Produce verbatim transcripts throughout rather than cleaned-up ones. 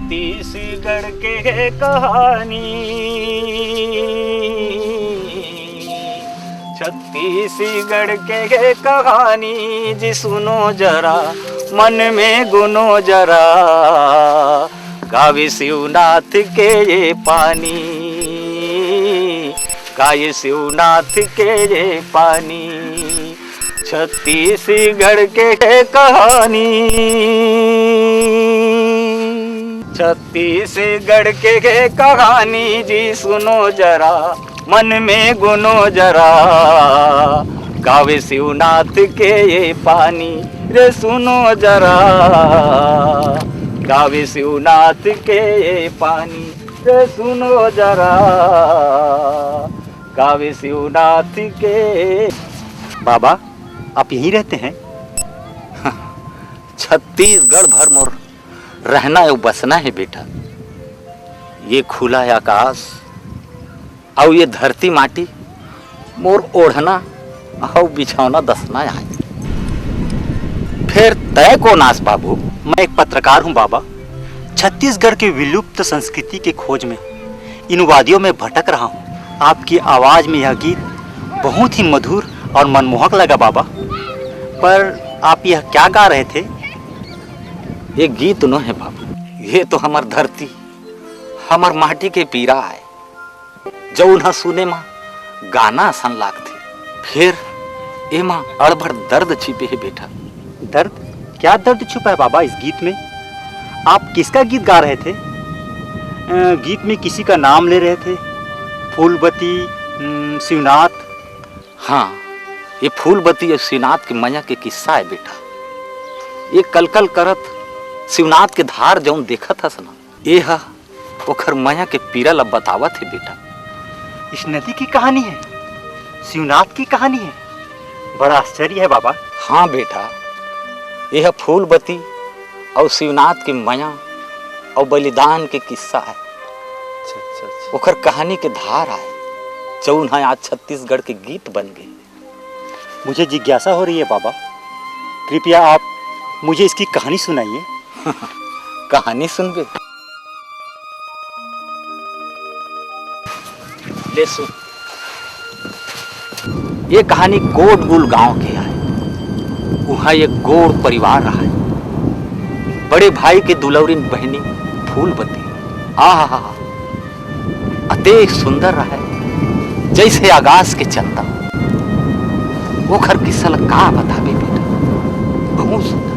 छत्तीसगढ़ के हे कहानी, छत्तीसगढ़ के हे कहानी जी, सुनो जरा, मन में गुनो जरा। गावे शिवनाथ के ये पानी, गावे शिवनाथ के ये पानी। छत्तीसगढ़ के कहानी, छत्तीसगढ़ के कहानी जी, सुनो जरा, मन में गुनो जरा। गावे शिवनाथ के ये पानी रे, सुनो जरा। गावे शिवनाथ के ये पानी रे, सुनो जरा। गावे शिवनाथ के। बाबा, आप यहीं रहते हैं? छत्तीसगढ़ भर मोर रहना अउ बसना हे बेटा। ये खुला आकाश अउ ये धरती माटी मोर ओढ़ना अउ बिछौना दसना आय। फेर तय कोन आस बाबू? मैं एक पत्रकार हूँ बाबा, छत्तीसगढ़ के विलुप्त संस्कृति के खोज में इन वादियों में भटक रहा हूँ। आपकी आवाज में यह गीत बहुत ही मधुर और मनमोहक लगा बाबा। पर आप यह क्या गा रहे थे? ये गीत नो हे बाबू, ये तो हमर धरती, हमर माटी के पीरा आय, जऊन ह सुने म गाना असन लागथे। फेर एमा अड़बड़ दर्द छिपे हे बेटा। दर्द? क्या दर्द छुपा है बाबा इस गीत में? आप किसका गीत गा रहे थे? अ, गीत में किसी का नाम ले रहे थे? फूलबती, हम्म, शिवनाथ? हाँ, ये फूलबती अउ शिवनाथ के मया के किस्सा हे बेटा। ये कलकल करत शिवनाथ के धार जऊन देखत हस ना, ये ह ओखर मया के पीरा ल बतावत हे बेटा। इस नदी की कहानी है, शिवनाथ की कहानी है। बड़ा आश्चर्य है बाबा। हाँ बेटा, ये ह फूलबती अउ शिवनाथ के मया अउ बलिदान के किस्सा आय। अच्छा, अच्छा, अच्छा। ओखर कहानी के धार आय, जऊन ह आज छत्तीसगढ़ के गीत बन गे। मुझे जिज्ञासा हो रही है बाबा, कृपया आप मुझे इसकी कहानी सुनाइए। कहानी सुनबे? ले सुन, ये कहानी कोटगुल गांव के आय। उहां एक गोंड़ परिवार रहय। बड़े भाई के दुलौरिन बहिनी फूलबती। आहा, अतेक सुंदर रहय, जइसे आकाश के चंदा। ओखर किस्सा ल का बताबे बेटा, बहुत सुंदर।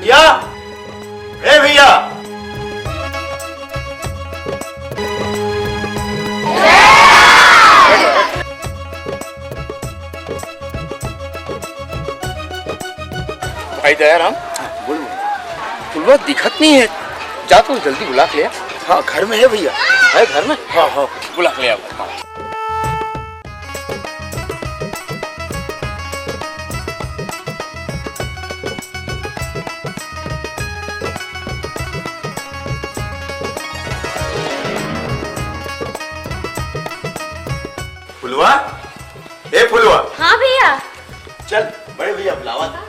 भैया, ए भैया। भाई दयाराम, बोल। फुलवा दिखत नहीं है, जा तो जल्दी बुला के ले आ। हाँ, घर में है भैया। है घर में? हाँ, हाँ। बुला के ले आ। हाँ। फुलवा, ए फुलवा। हाँ भैया। चल, बड़े भैया बुलावत।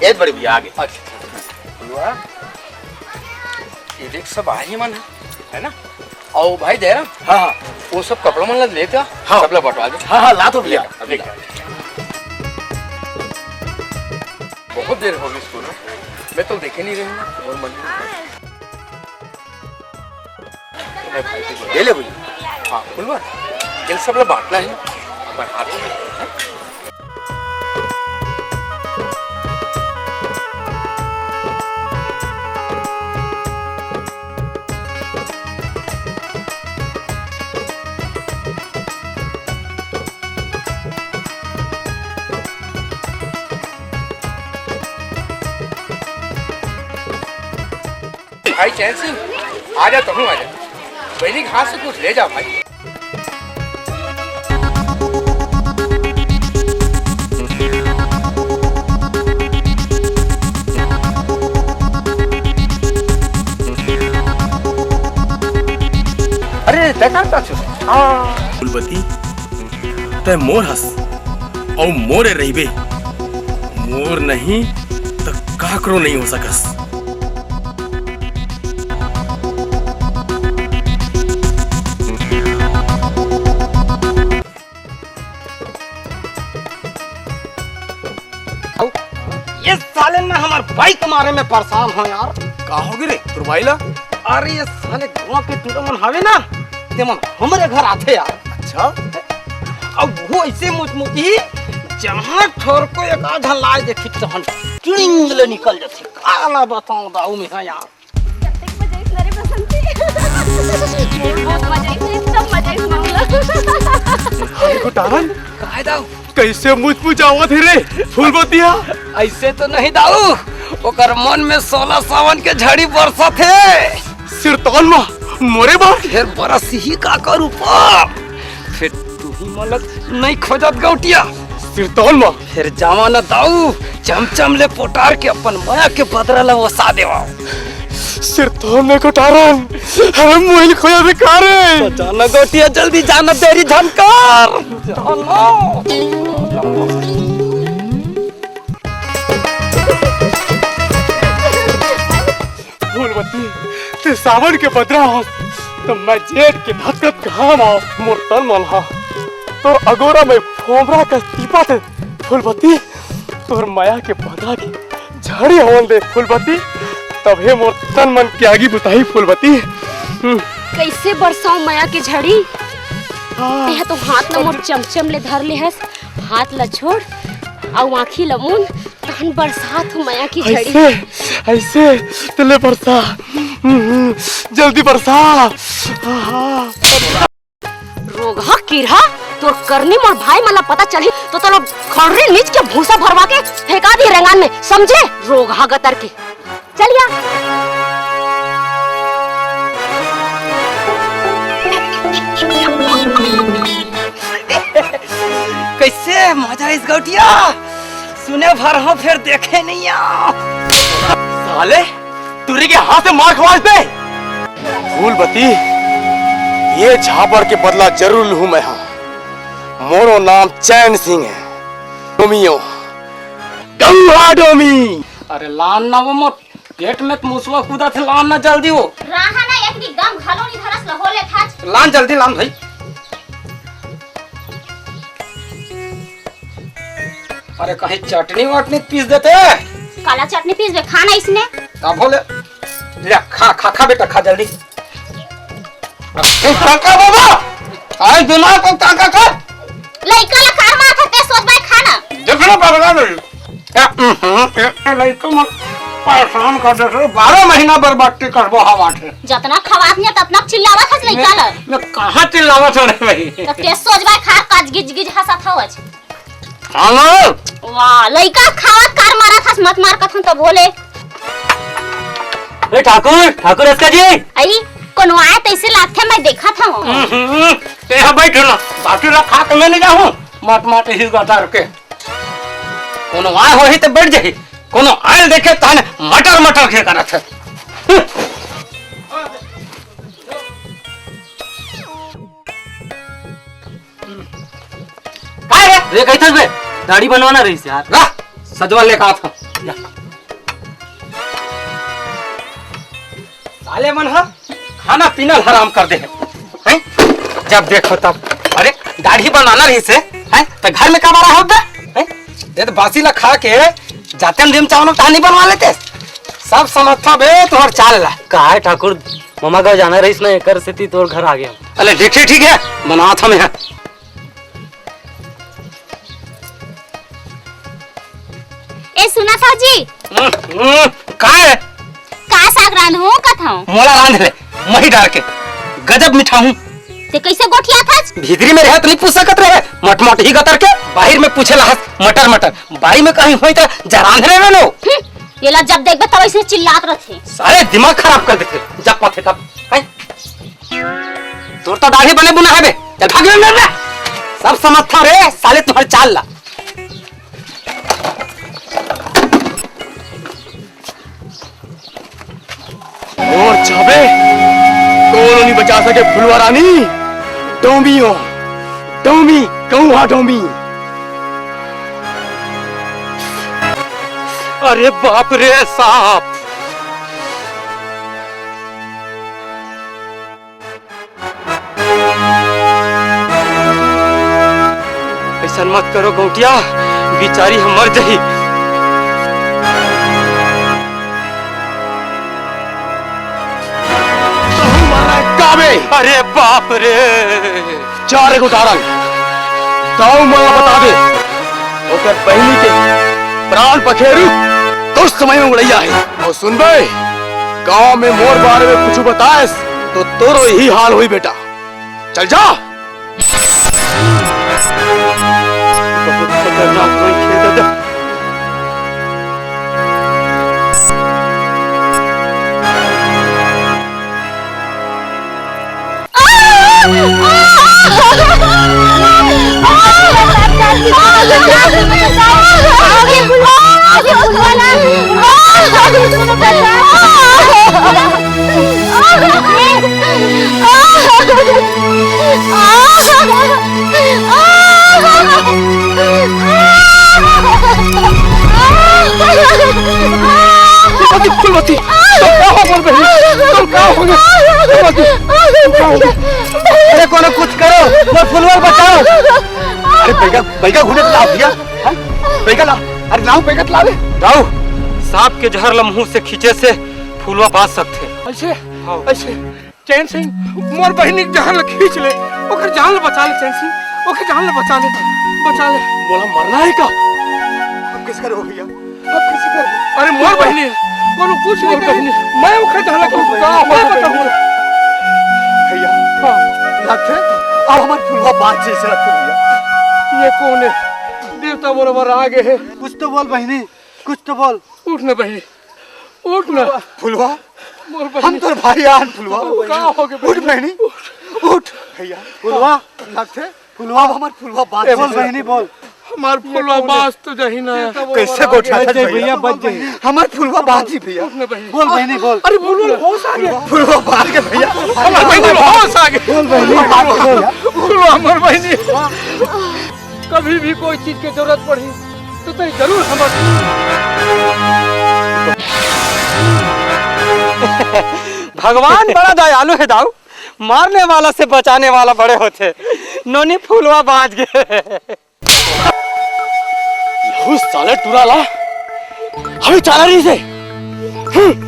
ए बड़े भैया आगे। अच्छा, अच्छा। फुलवा, ये देख सब आही मन है, है ना? अउ भाई दयाराम, हाँ, हाँ। वो सब कपड़ा मन ला लेते आ, हाँ। सब ला बंटवा दे। हाँ, हाँ, ला तो भैया। लेकर, लेकर। बहुत देर हो गई स्कूल में, मैं तो देखे नहीं रही हूँ। और मन ले ले भैया। हाँ, फुलवा, ये सब ला बांटना है। अपन हाथ में, हाँ? भाई चैन सिंह, आ जा, तहूँ आ जा। बहनी के हाथ से कुछ ले जा भाई। तै करता छु। हाँ। फूलबती, तै मोर हस, अउ मोरे रहिबे। मोर नहीं, त काकरो नहीं हो सकस। ये साले ना हमर बाई के मारे में परेशान हो यार। का हो गे रे तोर बाई ला? अरे ये साले गांव के टूरा मन हवे ना, ते मन हमरे घर आथे यार। अच्छा? अब वो ऐसे मुचमुची, जहां ठोर को एक आधा लाए देखी तहन टिंग ले निकल जाथे। काला बताऊं दाऊ में यार। कतेक मजा आइस ना रे बसंती। बहुत मजा आइस, एकदम मजा आइस मामला। अरे गोटारन, काय दाऊ? कैसे मुचमुचावत हे रे फूलबतिया? ऐसे तो नहीं दाऊ, ओकर मन में सोलह सावन के झड़ी बरसत हे। सिरतौल मा मोरे बर? फिर बरस ही का करू पा? फिर तू ही मलक नहीं खोजत गौटिया। सिरतौल मा। फिर जावा न दाऊ, चमचम ले पोटार के अपन मया के बदरा ला वसा देवा। सिरतौल में गोटारन, अरे मोहिल खोया बेकार है। तो जाना गौटिया, जल्दी जाना, देरी झन कर। जाना। फूलबती, ते सावन के बदरा हो, तो मैं जेठ के धकधक घाम हो, मोर तन मन हा तोर अगोरा में फोमरा कस तीपत हे। फूलबती, तोर मया के बदरा के झड़ी होन दे फूलबती, तभे मोर तन मन के आगी बुताही फूलबती। हम्म। कैसे बरसाओ मया के झड़ी? हाँ। तेहा तो हाथ ला मोर चमचम ले धर ले हस, हाथ ला छोड़, अउ आँखी ला मूंद, तहन बरसात हो मया के झड़ी। ऐसे, ऐसे, तले बरसा। हम्म, जल्दी बरसा। आहा। रोगहा किरहा, तोर करनी मोर भाई मन ला पता चलही, तो तोला खड़री नीच के भूसा भरवा के फेंका दी रेंगान में, समझे? रोगहा गतर के। चल या। कैसे मजा आइस गौटिया? सुने भर हो, फिर देखे नहीं आ। साले, टुरी के हाथ से मार खवास दे। फूलबती, ये झापड़ के बदला जरूर लूहूं मैं हा। मोरो नाम चैन सिंह है। डोमियो, डौहा डोमी। अरे लान ना वो मोर पेट में मुसवा कूदा थे, लान ना जल्दी वो। रहा ना, एक दी गम घलो नहीं धरस लहो ले थाच। लान जल्दी लान भाई। अरे कहीं चटनी वटनी पीस देते। काला चटनी पीस दे, खाना इसने। का बोले? ले खा, खा, खा बेटा, खा जल्दी। ए, काका बाबा, आज दिमाग को काका का? लइका ला कार मार था, ते सोच बाय खाना। देखना पड़ेगा नहीं। ए, हम्म, ए, ए, लइका मत परेशान कर दे, बारह महीना बर्बाद करबो हवा थे। जतना खवात नहीं, ततना चिल्लावत हस लइका ला। मैं कहाँ चिल्लावत हो रे भाई? तो ते सोच बाय खा, काज गिज गिज हंसत हवच। हाँ ना? वाह, लइका खावत कार मारत हस, मत मार कथन तो बोले। ए ठाकुर, ठाकुर एसका जी। आई, कोनो आए तैसे लागथे, मैं देखत हूँ। हम्म, ते हा बैठ ना, बाकी ला खा के मैं नहीं जाऊँ। माट माट ही गतार के। कोनो आए होही तो बैठ जाही, कोनो आए देखे ताने मटर मटर के करत है। काय रे? रे, कहिथस बे, दाढ़ी बनवाना रहिस यार। ला, सजवा लेके आत हूँ। जा। साले मन ह खाना पीना ल हराम कर दे हे। हैं? जब देखो तब, अरे, दाढ़ी बनवाना रहिस हे, हैं? त घर में का बड़ा हो बे? हैं? ये तो बासी ला खा के जाते हम चावल तहां नहीं बनवा लेते। सब समझता बे तोहर चाल ला। का है ठाकुर, ममा गाँव जाना रहिस ना, एकर सेती तोर घर आ गया। अरे ठीक, ठीक, ठीक है, बनात हूँ मैं। ए, सुना था जी? हम्म, हम्म, का है? का साग रांधहूं कथंव? मोला रांध ले, मही डार के। गजब मीठा हूँ। ते कैसे गोठियाथस? भीतरी में रहे त नहीं पूछ सकत रहे, मटमट ही गतर के, बाहिर में पूछे लाहस मटर मटर, बारी में कहीं होई त जरांध रहे नो। हम्म, येला जब देखबे तब ऐसे चिल्लात रहथे। साले दिमाग खराब कर देथे, जब पाथे तब। हैं? तोर तो दाढ़ी बने बुना है बे। चल भाग ले, ले, ले। सब समझता रे, साले तुम्हारे चाल ला। और जाबे, कौन बचा सके फुलवा रानी, डोमी हो, डोमी, कहूँ हाँ डोमी। अरे बाप रे सांप। अइसन मत करो गौंटिया, बिचारी ह मर जही। अरे बाप रे। चारे को तारंग, दाऊ मोला बता दे, ओकर बहिनी के प्राण पखेरु कुछ समय में उड़ैया है। अउ सुनबे, गांव में मोर बारे में कुछ बताएस, तो तोरो यही हाल होई बेटा। चल जा। बहुत खतरनाक मनखे दादा। फुलवती, फुलवती, तुम का हो गए? तुम का हो गए? फुलवती, तुम का हो गए? अरे कोनो कुछ करो, मोर फुलवा बचाओ। अरे बैगा, बैगा घूमे तो लाओ भैया, हाँ? बैगा लाओ, अरे लाओ बैगा तो लाओ रे। दाऊ, सांप के जहर ल मुंह से खींचे से फुलवा बांच सकथे। ऐसे, हाँ। ऐसे। चैन सिंह, मोर बहिनी के जहर ल खींच ले, ओकर जान ल बचा ले चैन सिंह, ओकर जान ल बचा ले, बचा ले। मोला मरना है का? अब किस करो भैया? अब किस करो? अरे मोर बहिनी है, कोनो कुछ नहीं मोर करी। बहिनी। मैं ओकर जान ल खींच मोर बहिनी। मैं बताऊँ। भैया, हाँ। लगथे, अब हमर फुलवा बांच जैसे लगथे भैया। ये कौन है? देवता बरोबर आ गए हैं। कुछ तो बोल बहिनी, कुछ तो बोल। उठ ना बहिनी, उठ ना। फुलवा, मोर बहिनी। हम तोर भाई आन फुलवा। का हो गए उठ बहिनी? बहिनी, उठ। भैया, फुलवा, लगथे, फुलवा, अब हमर फुलवा बांच ए, बोल जैसे बहिनी, बोल। हमार फुलवा बांच तो जाही ना। कैसे गोठिया बच जाए भैया, बच जाए। हमार फुलवा बांच ही भैया। उठ ना बहिनी। बोल बहिनी, बोल। अरे फुलवा होश आ गया। फुलवा बांच के भैया। हमार बहिनी होश आ गया। बोल बहिनी, बात बोल। फुलवा मोर बहिनी। कभी भी कोई चीज के जरूरत पड़ी तो तैं जरूर हमर भगवान बड़ा दयालु हे दाऊ, मारने वाला से बचाने वाला बड़े होथे। नोनी फुलवा बांच गे। यहू साले टुरा ला, अभी चाला नहीं से। हम्म।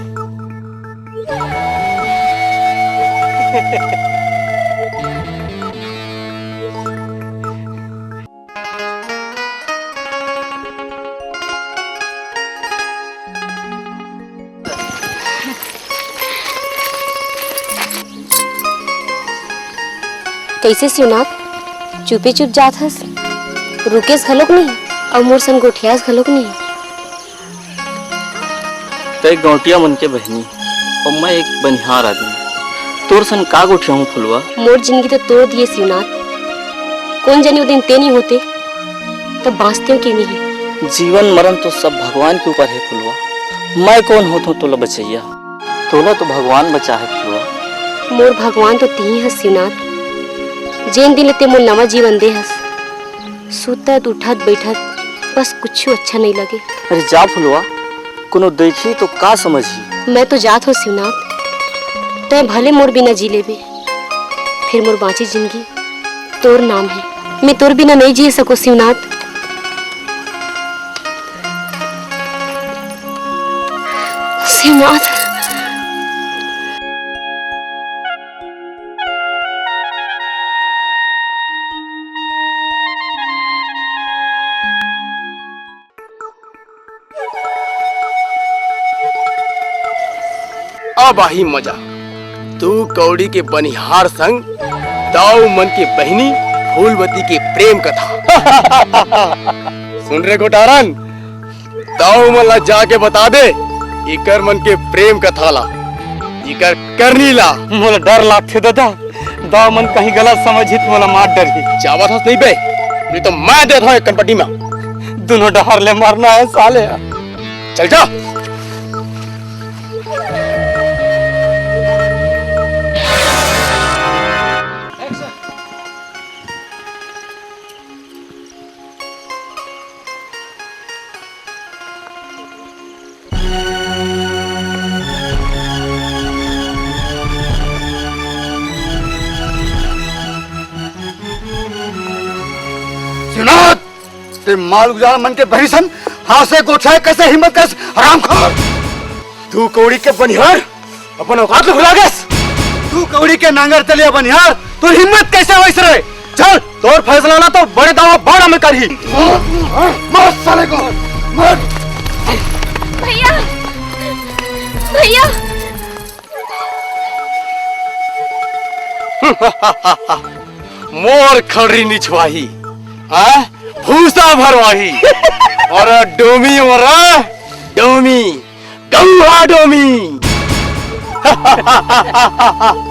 कइसे शिवनाथ, चुपे चुप जात हस? रुकेस घलोक नहीं, अउ मोर संग गोठियास घलोक नहीं। तैं गौंटिया मन के बहिनी, अउ मैं एक बनिहार आदमी। तोर संग का गोठियाहूँ फुलवा? मोर जिनगी तो तोर दिए शिवनाथ। कोन जनी ओ दिन तैं नइ होते, त बांचतेंव के नहीं। जीवन मरन तो सब भगवान के ऊपर हे फुलवा। मैं कोन होथों तोला बचइया? तोला तो भगवान बचाहे फुलवा। मोर भगवान तो तिही हस शिवनाथ, जेन दिन ले तैं मोला नवा जीवन दे हस। सुतत, उठत, बइठत बस कुछु अच्छा नइ लगे। अरे जा फुलवा, कोनो देखही तो का समझही? मैं तो जात हों शिवनाथ, तैं भले मोर बिना जी लेबे, फेर मोर बांचे जिनगी तोर नाम हे। मैं तोर बिना नइ जी सकों शिवनाथ। शिवनाथ। अब आही मजा। तू कौड़ी के बनिहार संग दाऊ मन के बहिनी फूलवती के प्रेम कथा। सुन रे गोटारन, दाऊ मन ला जाके बता दे, इकर मन के प्रेम कथा ला, इकर करनी ला। मोला डर लागथे ददा, दाऊ मन कहीं गलत समझही त मोला मार डरही। जावत हस नहीं बे, नहीं तो मैं देत हूँ एक कनपटी में। दोनों डहर ले मरना है साले। चल जा। ते माल उजाड़ मन के बहिरी सन, हाथ से गोठिया कैसे हिम्मत करिस, हरामखोर। दू कौड़ी के बनिहार अपन औकात ल भुला गेस। दू कौड़ी के नांगर तलिया बनिहार, तोर हिम्मत कैसे होइस रे? चल, तोर फैसला ला तो बड़े दाऊ बाड़ा में करही। मार साले को, मार। भैया, भैया। मोर खड़री निछवाही, हाँ? भूसा भरवाही। और डोमी मोरा, डोमी, गौहा डोमी।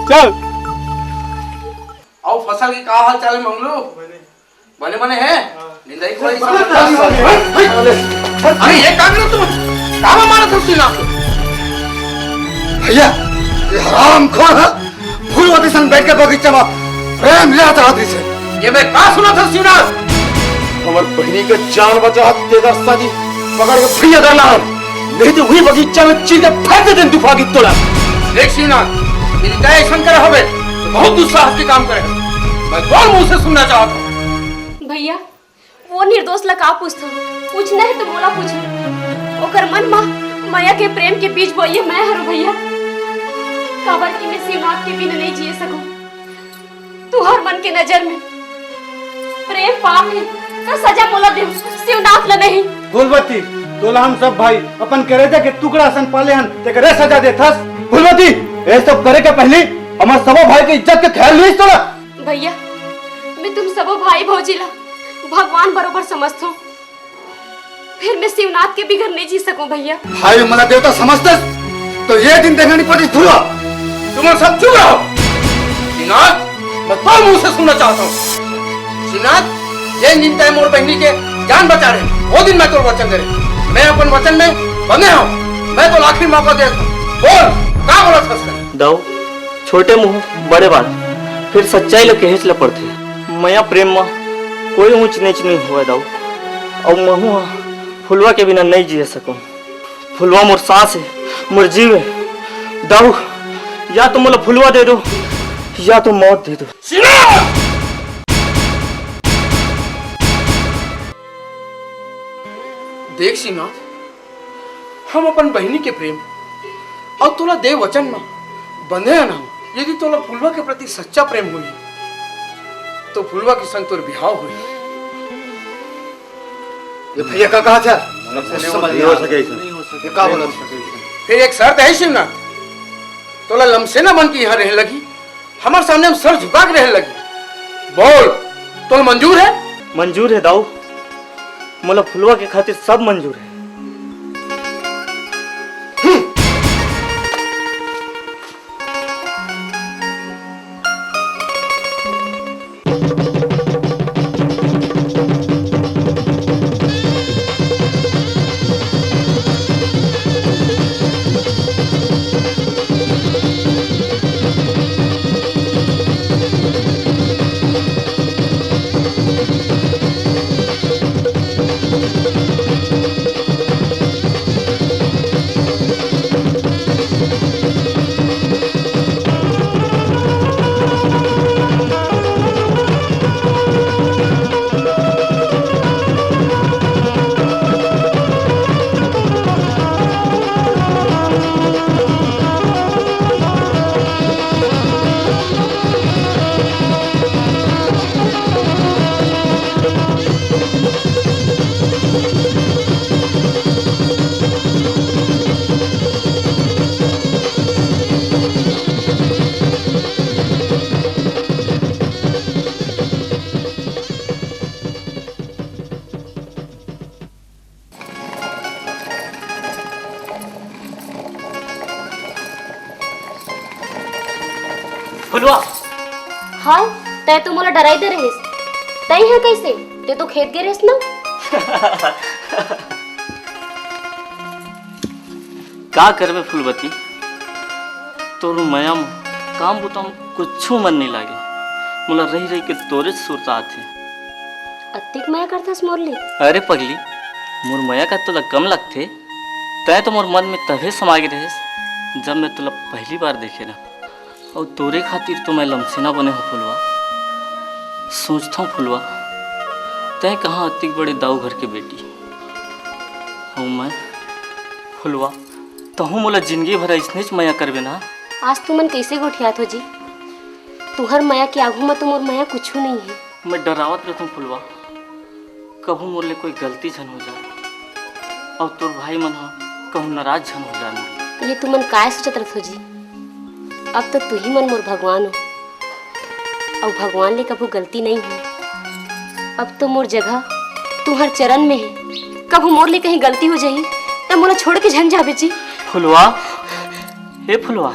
चल। अउ फसल के का हाल चाल हे मंगलू? बने बने हे? निंदाई कोई अरे ये का करत हस? कामा मारत हस ना? भैया, ये हरामखोर हे। फुलवती संग बैठ के बगीचा में प्रेम लीला चाहत रहिस हे। ये मैं का सुनत हस ना? हमर बहिनी के जान बचात तेकर साथी पकड़ के भैया कर ला। नहीं तो वही बगीचा में चीर के फेंक दे देन तूफान की तोला। देख शिवनाथ, यदि तय ऐसा करे हवे तो बहुत दुस्साहस के काम करे। मैं तोर मुंह से सुनना चाहत हूँ। भैया, वो निर्दोष ला का पूछथो? पूछना हे तो मोला पूछो। ओकर मन म मया के प्रेम के बीज बोइया मैं हरो भैया। काबर कि मैं शिवनाथ के बिना नहीं जिए सकूं। तुहर मन के नजर में प्रेम पाप हे, तो सजा मोला देव, शिवनाथ ला नहीं। फूलवती, तोला हम सब भाई अपन करेजा के टुकड़ा असन पाले हन, तेकरे सजा देथस। फूलवती, ये सब करे के पहली हमर सबो भाई के इज्जत के ख्याल नहीं तोला। भैया, मैं तुम सबो भाई भौजी ला भगवान बरोबर समझथो, फिर मैं शिवनाथ के बिगर नहीं जी सकूं भैया। भाई मोला देवता समझथस तो ये दिन देखना नहीं पड़ती फुलवा। तुम सब चुप रहो। शिवनाथ, मैं तो मुंह से सुनना चाहता हूँ। शिवनाथ, जेन दिन तय मोर बहनी के जान बचा रहे, वो दिन मैं तोर वचन दे रहे। मैं अपन वचन में बंधे हूँ। मैं तो आखिरी मौका दे रहा हूँ। बोल, का बोलत हस? दाऊ, छोटे मुंह बड़े बात, फिर सच्चाई ल कहेच ल पड़थे। मया प्रेम म कोई ऊंच नीच नहीं होवय दाऊ। अउ महू ह फुलवा के बिना नहीं जिए सकूं। फुलवा मोर सांस हे, मोर जीव हे। दाऊ, या तो मोला फुलवा दे दो, या तो मौत दे दो। शिवनाथ! देख शिवनाथ, हम अपन बहिनी के प्रेम अउ तोला दे वचन म बंधे हन। यदि तोला फुलवा के प्रति सच्चा प्रेम होही, तो फुलवा के संग तोर बिहाव होही। ये भैया का कहा था? समझ नहीं हो सके। ये का बोला? फिर एक शर्त हे शिवनाथ, तोला लमसेना बन के यहाँ रहे लगी, हमर सामने हम सर झुका के रहे लगी। बोल, तोला मंजूर हे? मंजूर हे दाऊ, मोला फुलवा के खातिर सब मंजूर हे। फुलवा। हाय, तैं तो मोला डराई दे रहिस। तैं ह कइसे? तैं तो खेत गे रहिस ना। का करबे फुलवती, तोर मया म काम बुता म कुछु मन नइ लागे। मोला रहि रहि के तोरेच सुरता आथे। अतिक मया करथस मोर ले? अरे पगली, मोर मया का तोला कम लगथे? तैं तो मोर मन में तभे समा गे रहेस, जब मैं तोला पहली बार देखे ना। अउ तोरे खातिर तो मैं लमसेना बने हो फुलवा। सोचथंव फुलवा, तैं कहाँ अतिक बड़े दाऊ घर के बेटी? अउ मैं, फुलवा, तहूँ मोला जिंदगी भर अइसनेच मया करबे ना? आज तुमन कइसे गोठियात हो जी? तुहर मया के आघू म तो मोर मया कुछू नइ हे। मैं डरावत रथों फुलवा, कभू मोर ले कोई गलती झन हो जाए, अउ तोर भाई मन ह कहूँ नाराज झन हो जाए मोर ले। ये तुमन काय सोचत रथो जी? अब तो तुही मन मोर भगवान हो, अउ भगवान ले कभू गलती नइ होय। अब तो मोर जगह तुहर चरण में हे। कभू मोर ले कहीं गलती हो जाही, त मोला छोड़ के झन जाबे जी। फुलवा, हे फुलवा।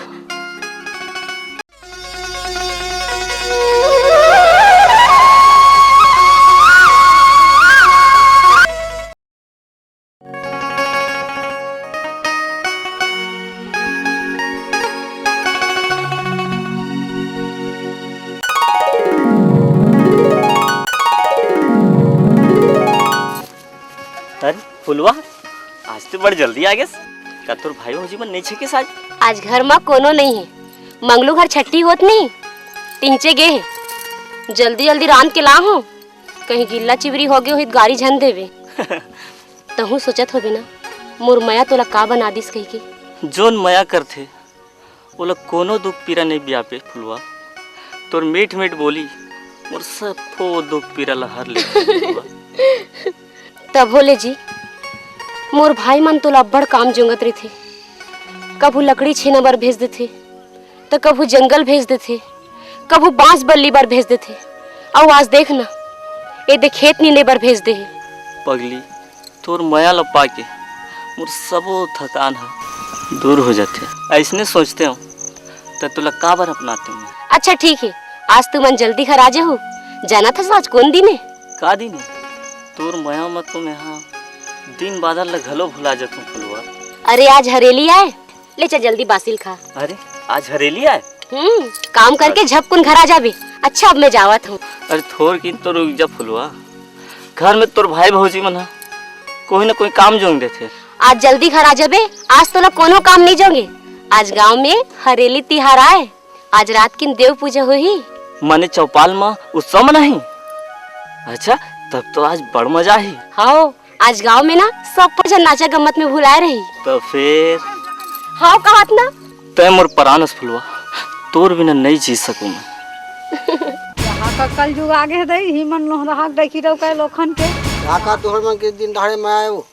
अरे फुलवा, आज तो बड़ जल्दी आ गेस। का तोर भाई भौजी मन नइ छेकिस आज? आज घर म कोनो नइ हे। मंगलू घर छट्ठी होत नी, तिहँचे गे हे। जल्दी जल्दी रांध के लाहूँ, कहीं गिल्ला चिबरी होगे होही त गारी झन देबे। तहूँ सोचत होबे ना, मोर मया तोला का बना दिस कहिके। जोन मया करथे, ओला कोनो दुख पीरा नइ बियापे फुलवा। तोर मीठ मीठ बोली मोर सब्बो दुख पीरा ला हर लेथे फुलवा। तभो ले जी, मोर भाई मन तोला अब्बड़ काम जोंगत रहिथे। कभू लकड़ी छेना बर भेज देथे, त कभू जंगल भेज देथे, कभू बांस बल्ली बर भेज देथे। अउ आज देख ना, एदे खेत नींदे बर भेज दे हे। पगली, तोर मया ल पाके मोर सबो थकान ह दूर हो जाथे। अइसने सोचते हंव, त तोला काबर अपनाते हंव मैं? अच्छा ठीक हे, आज तुमन जल्दी घर आ जाहू। जानत हस आज कोन दिन हे? का दिन हे? तोर मया म तो मेहा दिन बादर ल घलो भुला जथंव फुलवा। अरे आज हरेली आय, ले चल जल्दी बासी ल खा। अरे आज हरेली आय? हम्म, काम करके झपकुन घर आ जाबे। अच्छा अब मैं जावत हंव। अरे थोरकिन तो रुक जा फुलवा, घर में तोर भाई भौजी मन ह कोई ना कोई काम जोंग देथे। आज जल्दी घर आ जाबे, आज तोला कोनो काम नइ जोंगे। आज गांव में हरेली तिहार आय, आज रात किन देव पूजा होही। माने चौपाल म उत्सव मनाही? अच्छा, तब तो आज बड़ मजा आही। हव, आज गांव में ना सब्बो झन नाचा गम्मत में भुलाए रही। त फेर? हव, कहत ना। तैं मोर परान अस फुलवा, तोर बिना नइ जी सकूं मैं। कहाँ का कलजुग आगे हे दई, ही मन लोहरहा के देखी रहो कई लोखन के। का का तोहर मन के दिन दहाड़े में आयो?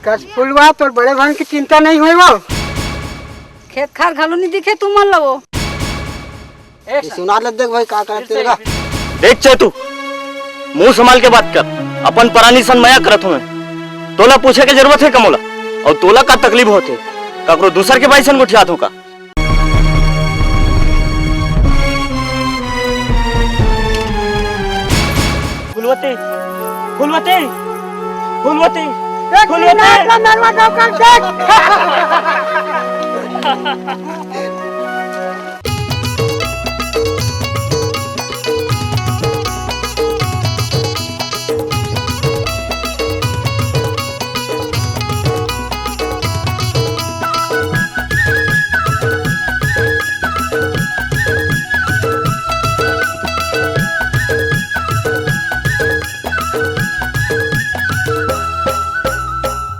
कस फुलवा, तोर बड़े भाई के चिंता नइ होय वो। खेत खार घलो नइ दिखे तुमन ल वो। ए, सुनार ल देख भाई, का करत हे तेला। देख चेतू, मुंह संभाल के बात कर। अपन परानी सन मया करत हंव मैं। तोला पूछे के जरूरत हे का मोला? अउ तोला का तकलीफ होथे? काकरो दूसर के बाई सन गोठियात हंव का? फुलवती, फुलवती, फुलवती, एक फुलवती। मिनट में नरवा डौका देख।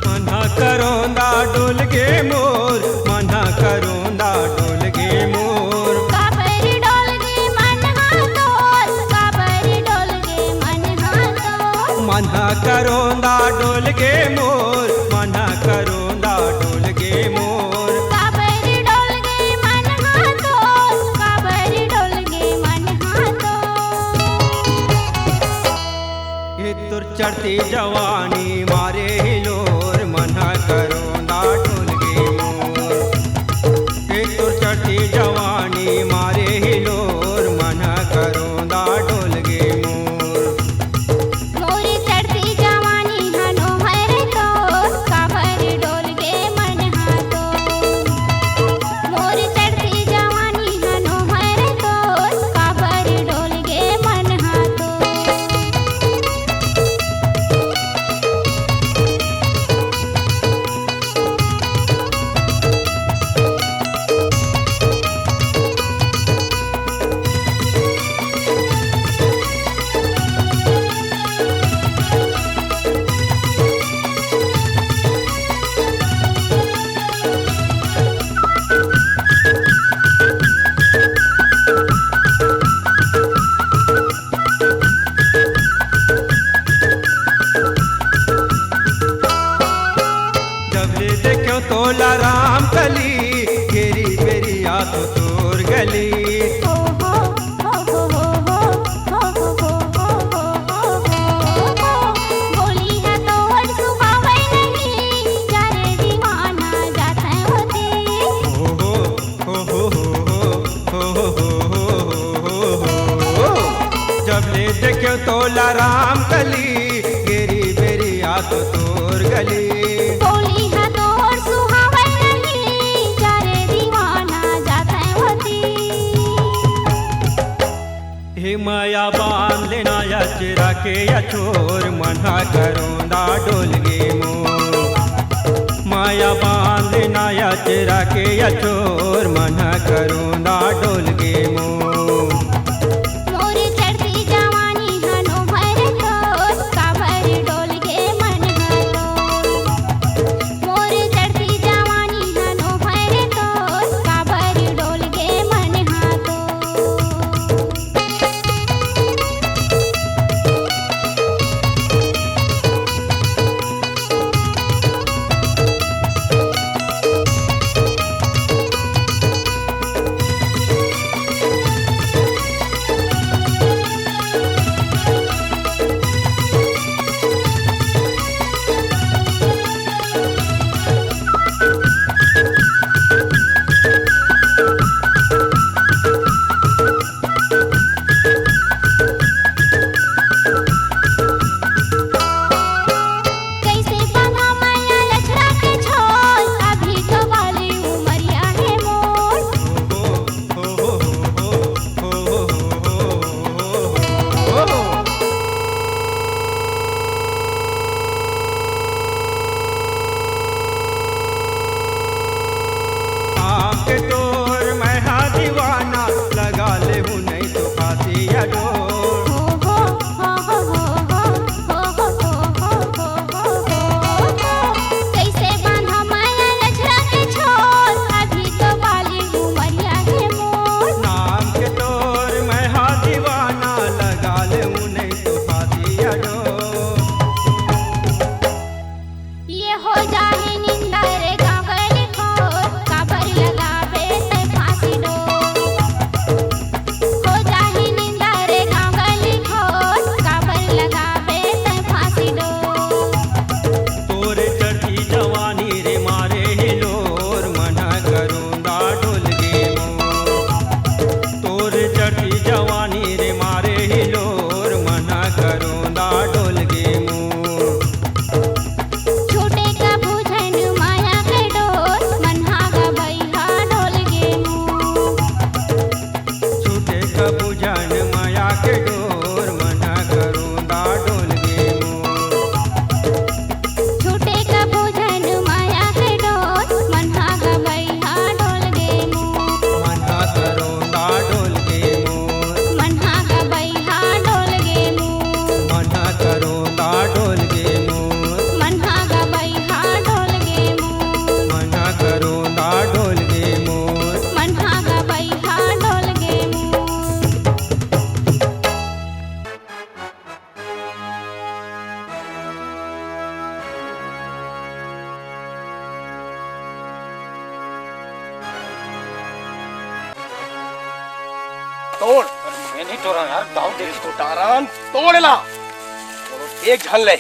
मन ह करोंदा डोल गे मोर, मन ह करोंदा डोल गे मोर। काबर डोल गे मन ह तोर, काबर डोल गे मन ह तोर। मन ह करोंदा डोल गे मोर, मन ह करोंदा डोल गे मोर। काबर डोल गे मन ह तोर, काबर डोल गे मन ह तोर। ए तोर चढ़ती जवानी मारे हिलोर, मन ह करोंदा डोल गे मोर। ए तोर चढ़ती जवानी मारे हिलोर, मन ह करोंदा डोल गे मोर। मोर चढ़ती जवानी ह नोहर तोर, काबर डोल गे मन ह तोर। मोर चढ़ती जवानी ह नोहर तोर, काबर डोल गे मन ह तोर। ले देखेंव तोला राम कली, गेरी बेरी आतो तोर गली। बोली हा तोर सुहावय नहीं, जा रे दीवाना जाथंय ओती। हे मया बांध लेना अचरा के अछोर, मन हा करोंदा डोल गे मोर। मया बांध लेना अचरा के अछोर, मन हा करोंदा डोल गे मोर। मोर चढ़ती जवानी हनो भर तोर, काबर डोल गे मन हा तोर। मोर चढ़ती जवानी हनो भर तोर, काबर डोल गे मन हा तोर। कइसे बांधा मया अचरा के छोर, अभी तो बाली उमरिया हे मोर। नाम के तोर मैं हा दीवाना, लगा ले हूँ नहीं तो फांसी या डोर। कइसे बांधा मया अचरा के छोर, अभी तो बाली उमरिया हे मोर। नाम के तोर मैं हा दीवाना, लगा ले हूँ नहीं तो फांसी या डोर। ये हो जाही निंदा रे गाँव गली खोर, काबर लगाबे तैं फांसी डोर। हो जाही निंदा रे गाँव गली खोर, काबर लगाबे तैं फांसी डोर। तोर चढ़ती जवानी रे मारे हिलोर, मन हा करोंदा डोल गे मोर। तोर चढ़ती जवानी रे मारे हिलोर, मन हा करोंदा डोल गे मोर। छूटे कभू झन मया के डोर, मन हा गबई हा डोल गे मोर। छूटे कभू झन मया के डोर, मन हा करोंदा डोल गे मोर। छूटे कभू झन मया के डोर, मन हा गबई हा डोल गे मोर। मन हा करोंदा डोल गे मोर। मन हा गबई हा डोल गे मोर। मन हा करोंदा डोल गे मोर। मन हा गबई हा डोल गे मोर। मन हा करोंदा डोल गे मोर। मन हा गबई हा डोल गे मोर। तोड़। अरे मैं नहीं तोड़ा यार, दाऊ देखी तो। तारान, तोड़ ला। एक झन ले।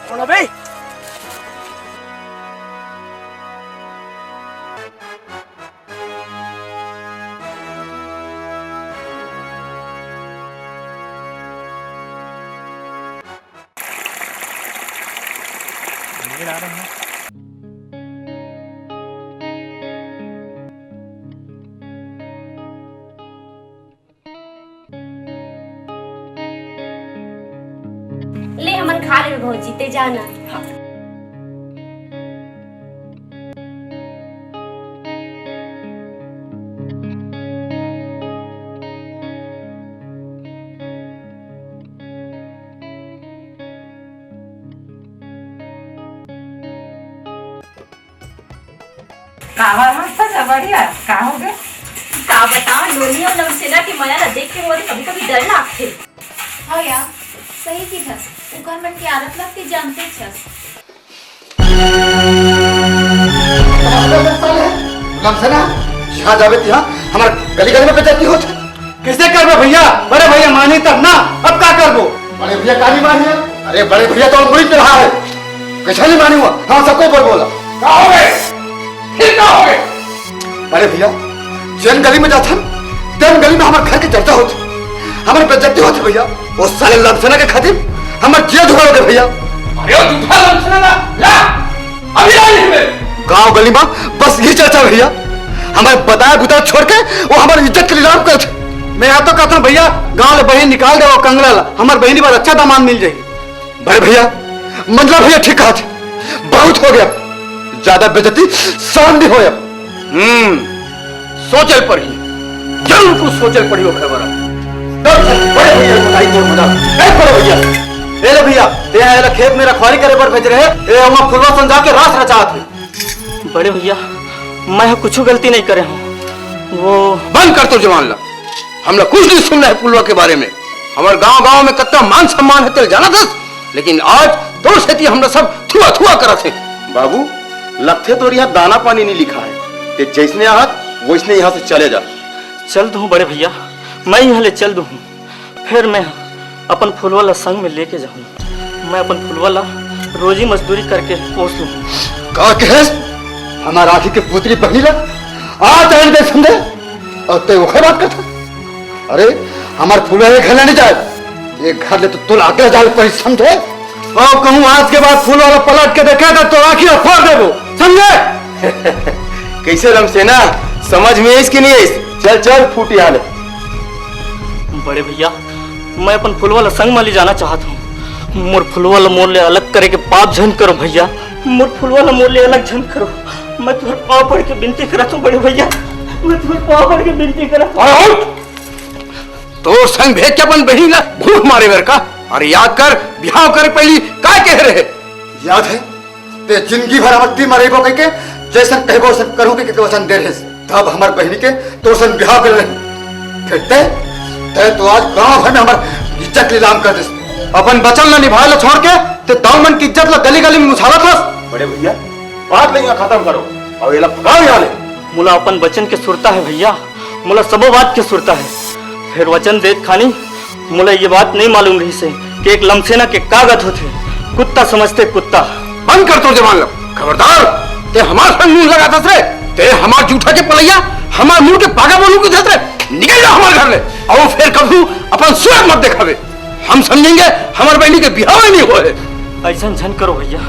कौन अबे? ले, हमन खा लेबे भौजी, ते जाना। का हो, मस्त जबरिया, का हो गे? का बताओ, नोनी अउ नवसेना के मया ला देख के मोर कभी-कभी डर लागथे। हाँ यार, सही किथस, उकर मन के आदत ला ते जानते छस। नवसेना, जहाँ जाबे तिहाँ हमर गली-गली में बेइज्जती होत हे। कइसे करबे भैया? बड़े भैया मानी तब ना, अब का करबो? बड़े भैया का नहीं मानी? अरे बड़े भैया तो अंगुरी पे रहा है। कैसा नहीं मानी हुआ? हाँ, सबको ऊपर बोला। का हो गए? फिर का हो गए? अरे भैया, जेन गली में जाथन, तेन गली में हमारे घर के चर्चा होती, हमारे बेइज्जती होती भैया। वो साले लमसेना के खातिर हमारे जिया धुआ हो गए भैया। अरे वो जूठा लमसेना ना, ला, अभी ला नहीं बे। गांव गली में बस ये चर्चा भैया, हमारे बताया बुता छोड़ के वो हमारी इज्जत के लिए नाम करते। मैं यहाँ तो कहता हूँ भैया, गांव ले बहिन निकाल दे वो कंगला ला, हमारे बहिनी बर अच्छा दामाद मिल जाए। बड़े भैया, मंझला भैया ठीक कहा थे, बहुत हो गया, ज्यादा बेइज्जती सहन नहीं होय अब। हम्म, सोचल पड़ी, जरूर कुछ सोचल पड़ी हो खबर। बड़े भैया को बताई तो मजा। ए बड़े भैया, ए ले भैया, ते यहाँ एला खेत में रखवारी करे बर भेज रहे, ए वहाँ फुलवा संजा के रास रचात है। बड़े भैया, मैं कुछ गलती नहीं करे हूँ। वो बंद कर तो जवान ला, हमला कुछ नहीं सुनना है फुलवा के बारे में। हमारे गांव गांव में कितना मान सम्मान है तेल जाना दस, लेकिन आज तोर सेती हमला सब थुआ थुआ करत है। बाबू, लगथे तोर यहाँ दाना पानी नहीं लिखा है, ते जैसने आहत वैसने यहाँ से चले जा। चल दूँ बड़े भैया, मैं यहाँ ले चल दूँ। फिर मैं अपन फुलवा ला संग में लेके जाऊँ। मैं अपन फुलवा ला रोजी मजदूरी करके पोस लूँ। का कहेस? हमार आँखी के पुतरी बहिनी ला आज आन दे समझे, और ते ओखर बात करता। अरे, हमार फुलवा ये घर ले नहीं जाए, ये घर ले तो तुल आगे जाए पड़ी समझे। और कहूँ आज के बाद फुलवा ला पलट के देखे तो तोर आँखी ला फोड़ देबो, समझे? कैसे लमसेना, समझ में आइस कि नहीं आइस? चल चल फूटी हाले। बड़े भैया, मैं अपन फुलवा ला संग मा ले जाना चाहत हूँ। मोर फुलवा ला मोर ले अलग करे के पाप झन करो भैया, मोर फुलवा ला मोर ले अलग झन करो। मैं तुम्हारे पाँव पड़ के विनती करत हूँ बड़े भैया, मैं तुम्हारे पाँव पड़ के विनती करत हूँ। अरे उठ! तोर संग भेज के अपन बहिनी ला भूख मारे बर का? अरे याद कर, बिहाव करे पहली काय कहे रहे? याद है, ते जिंदगी भर हमर तीर म रहिबो कहिके, जैसन कहिबो वैसन करहूं कहिके वचन दे रहिस। तब हमर बहिनी के तोर संग बिहाव करे रही। फिर ते, ते तो आज गांव भर में हमर इज्जत नीलाम कर दिस। अपन वचन ला निभाए ला छोड़ के ते दाऊ मन की इज्जत ला गली गली में उछालत हस। बड़े भैया, बात ला इहाँ खत्म करो, अउ एला भगाओ यहाँ ले। मोला अपन वचन के सुरता है भैया, मोला सबो बात के सुरता है। फिर वचन देत खानी मोला ये बात नहीं मालूम रहिसे कि एक लमसेना के का गत होथे। कुत्ता समझते कुत्ता। बंद कर तोर जबान ला। खबरदार, ते हमार संग मुंह लगाथस रे। ते हमार जूठा के पलैया, हमार मुंह के पागा बोलू की धत रे। निकल जा हमार घर ले। अउ फिर कभू अपन सूरत मत देखावे। हम समझेंगे, हमार बहिनी के बिहाव नहीं होए। ऐसन झन करो भैया,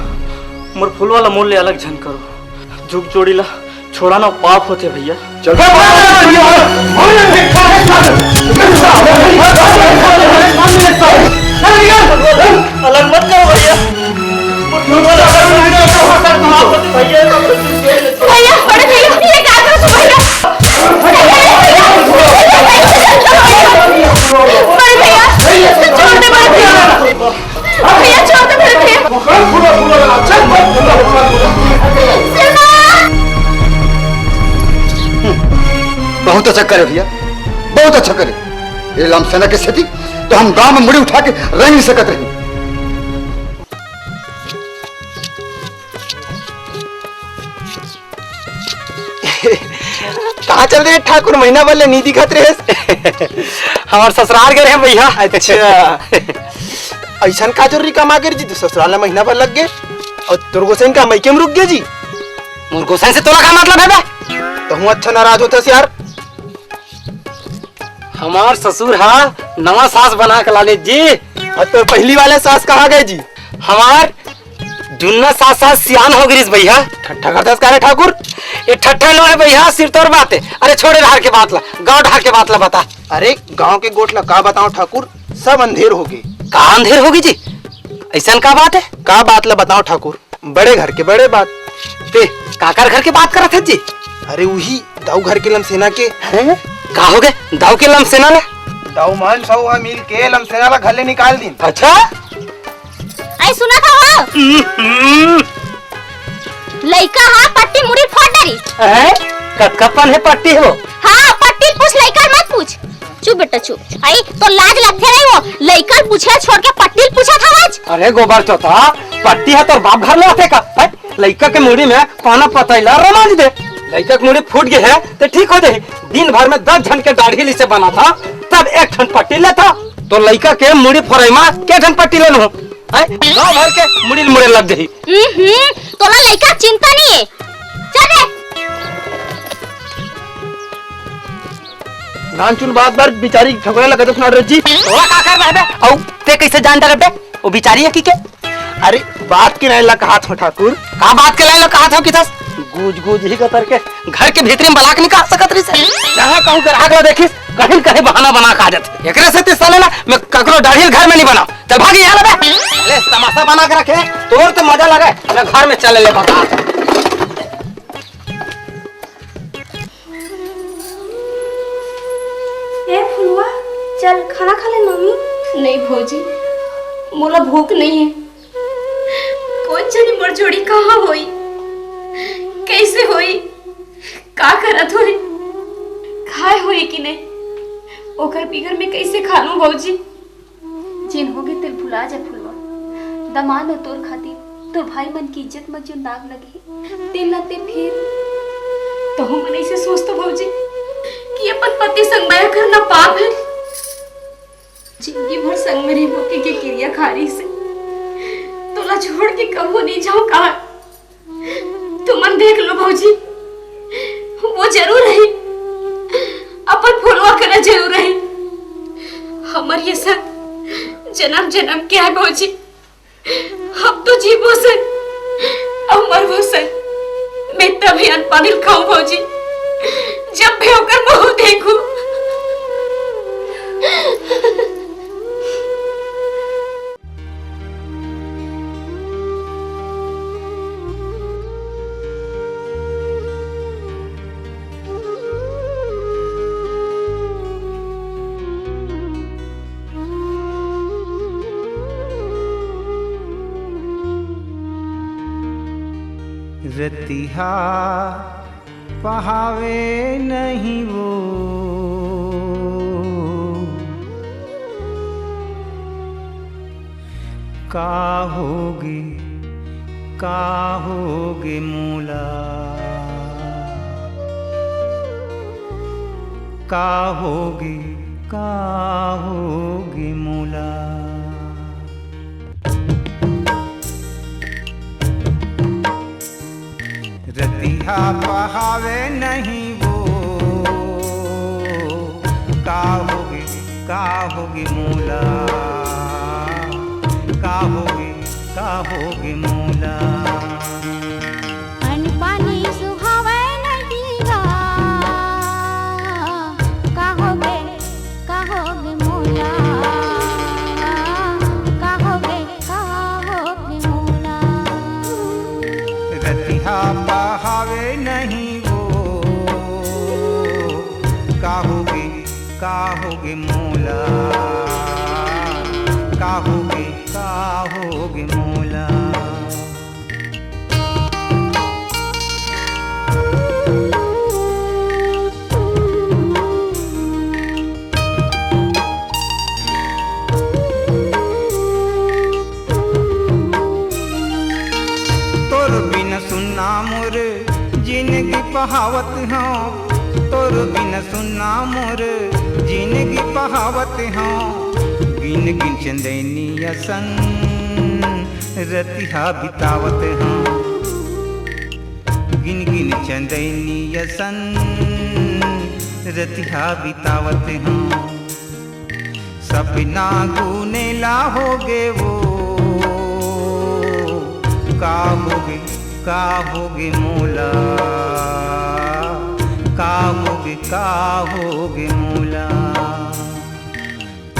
मोर फुलवा ला मोर ले अलग झन करो। जुग जोड़ी ला छोड़ाना पाप होथे भैया। चल। अलग मत करो भैया। भैया, बड़े भैया, ये क्या करो तुम भैया? बड़े भैया, छोड़ दे बड़े भैया। भैया, छोड़ दे मेरे भैया। बहुत अच्छा करे भैया, बहुत अच्छा करे। ये लमसेना के सेती तो हम गांव में मुड़ी उठा के रह नहीं सकत रही। कहाँ चल रहे ठाकुर? महीना भर ले नी दिखत रहे। हमार ससुराल गए रहे भैया। अच्छा। ऐसन का जरूरी काम आ गए जी, ससुराल में महीना भर लग गए और तोर गोसाइन का मइके में रुक गए जी? मोर गोसाइन से तोला का मतलब है बे? तहूँ अच्छा नाराज होता यार। हमार ससुर हा नवा सास बना के लाने जी। और तो पहली वाले सास कहाँ गए जी? हमार जुन्ना सास सास सियान हो गिरिस भैया। ठट्ठा करता का रे ठाकुर? ये ठट्ठा नो है भैया, सिर तोर बात है। अरे छोड़े धार के बात ला, गांव धार के बात ला बता। अरे गांव के गोठ ला का बताओ ठाकुर, सब अंधेर हो गए। का अंधेर हो गई जी? ऐसा का बात है? का बात ला बताओ ठाकुर? बड़े घर के बड़े बात। ते काकर घर के बात करत है जी? अरे उही दाऊ घर के लमसेना के। हैं? का हो गए दाऊ के लमसेना ले? दाऊ मान सौ हा मिल के लमसेना ला घर ले निकाल दिन। अच्छा। आई सुना था वो? हम्म। लइका हा पट्टी मुड़ी फोड़ डरी। हैं? कतका पन है पट्टी हो? हाँ, पट्टी पूछ, लइका मत पूछ। चुप बेटा चुप। आई तो लाज लगथे नहीं वो, लइका पूछे छोड़ के पट्टी पूछा था आज। अरे गोबर चोता, पट्टी है तोर बाप घर ले आथे का? हैं? लइका के मुड़ी में पाना पतैला रमाज दे। लइका के मुड़ी फूट गए है तो ठीक हो जाही। दिन भर में दस झन के दाढ़ी लिसे बना था, तब एक ठन पट्टी लेता। तो लइका के मुड़ी फोड़े में के ठन पट्टी लेनु? हैं? गांव भर के मुड़ी ल मुड़े लग जाही। हम्म, हम्म, तोला लइका चिंता नहीं है। चल रे। नानचुन बात बर बिचारी झगड़ा लगा दे सुना रजी। तोला का करना है बे? अउ ते कैसे जान डरे बे? वो बिचारी है कि के? अरे, बात के लाइन ला कहात हो ठाकुर। का बात के लाइन ला कहात हो कि थस? गूज गूज ही कतर के। घर के भीतरी में बला के नहीं कहा सकत रही से। जहाँ कहूँ ग्राहक ला देखिस, कहीं न कहीं बहाना बना के आ जाथे। एकरे से ते साले ना, मैं ककरो डाढ़ी ल घर में नहीं बनाओ। चल भाग यहाँ ले बे। ले तमाशा बना के रखे, तोर तो मजा लगे। मैं घर में चले ले बता। ए फुलवा, चल खाना खा ले मम्मी। नहीं भौजी, मोला भूख नहीं है। कोन जनी मोर जोड़ी कहाँ होई, कैसे होई, का करत होई, खाए होई कि नहीं, ओकर बिगर मैं कैसे खा लूं भौजी? जेन होगे तेल भुला जा फुलवा। दमाद अउ तोर खातिर तोर भाई मन की इज्जत म जो दाग लगे हे, तेन ला ते फेर। तहु मन ऐसे सोच तो भौजी कि अपन पति संग मया करना पाप है। जिंदगी भर संग में रहिबो के, के किरिया खा रही से, तोला छोड़ के कभू नहीं जाओ कहा। तुमन देख लो भौजी, वो जरूर रही, अपन फुलवा करा जरूर रही। हमर ये संग जन्म जन्म के है भौजी, हम तो जीबो से, अउ मरबो से। मैं तभी अन्न पानी खाऊं भौजी, जब भी ओकर मुंह देखूं। रतिहा पहावे नहीं वो, का होगे, का होगे मोला, का होगे, का होगे मोला। रतिहा पहावे नहीं वो, का होगे, का होगे मोला, का होगे, का होगे मोला। अन्न पानी सुहावे नहीं गा, का होगे, का होगे मोला, का होगे, का होगे मोला। रतिहा पहावे नहीं वो, का होगे, का होगे मोला, का होगे, का होगे मोला। तोर बिन सुन्ना मोर जिनगी पहावत हंव, तोर बिन सुन्ना मोर जिनगी पहावत हंव। गिन गिन चंदैनी असन रतिहा बितावत हंव, गिन गिन चंदैनी असन रतिहा बितावत हंव। सपना गुनेला होगे वो, का होगे, का होगे मोला, का होगे, का होगे मोला।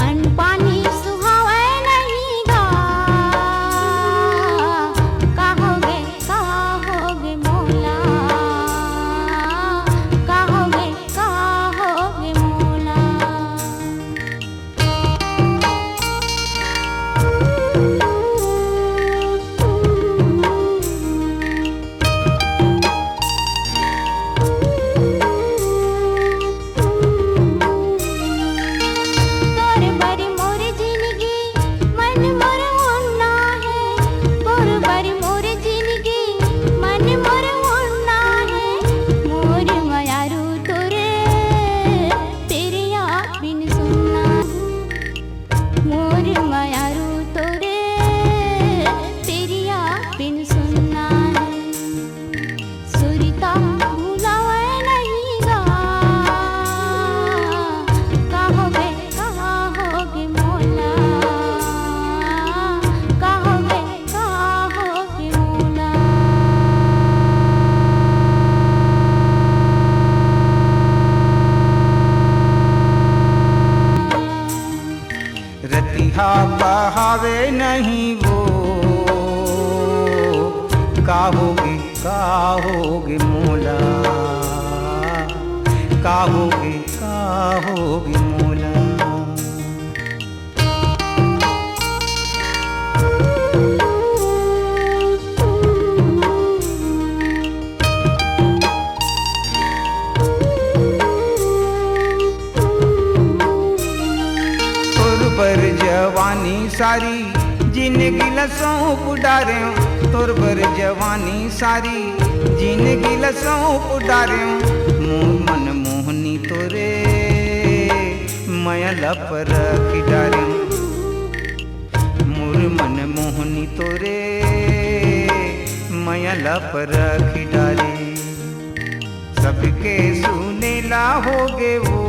अन्न पानी सुहावे नहीं गा, का होगे, का होगे मोला, का होगे, का होगे मोला। बिन सुनना है सुरता भुलावय नहीं गा। का होगे, का होगे मोला, का होगे, का होगे मोला। रतिहा पहावे नहीं वो, का होगे, का होगे मोला, का होगे, का होगे मोला। तोर बर जवानी सारी जिंदगी ला सौंप डारें, तोर बर जवानी सारी जिंदगी ला सौंप डारें। मोर मन मोहनी तोरे मया ला परख डारें, मोर मन मोहनी तोरे मया ला परख डारें। सबके सुनेला होगे वो,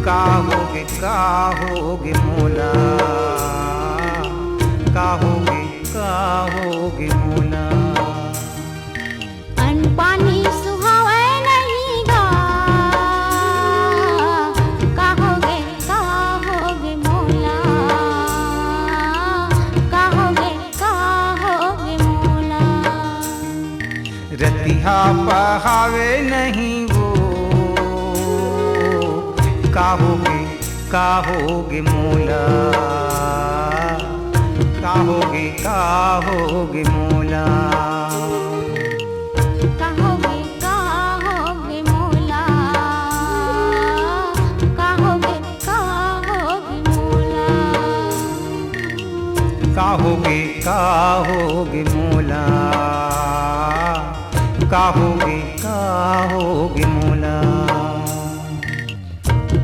का होगे, का होगे मोला, का होगे, का होगे मोला। अन्न पानी सुहावय नहीं गा, का होगे, का होगे मोला, का होगे, का होगे मोला। रतिहा पहावे नहीं वो, का होगे, का होगे मोला, का होगे, का होगे मोला। का होगे, का होगे मोला, का होगे, का होगे मोला। का होगे, का होगे मोला, का होगे, का होगे मोला।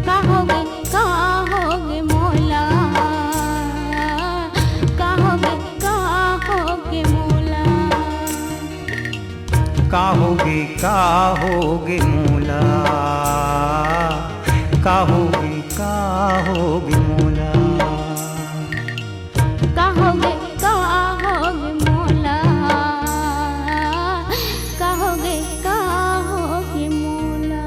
का होगे, का होगे मोला, का होगे, का होगे मोला। का होगे, का होगे मोला, का होगे, का होगे मोला। का होगे, का होगे मोला, का होगे, का होगे मोला।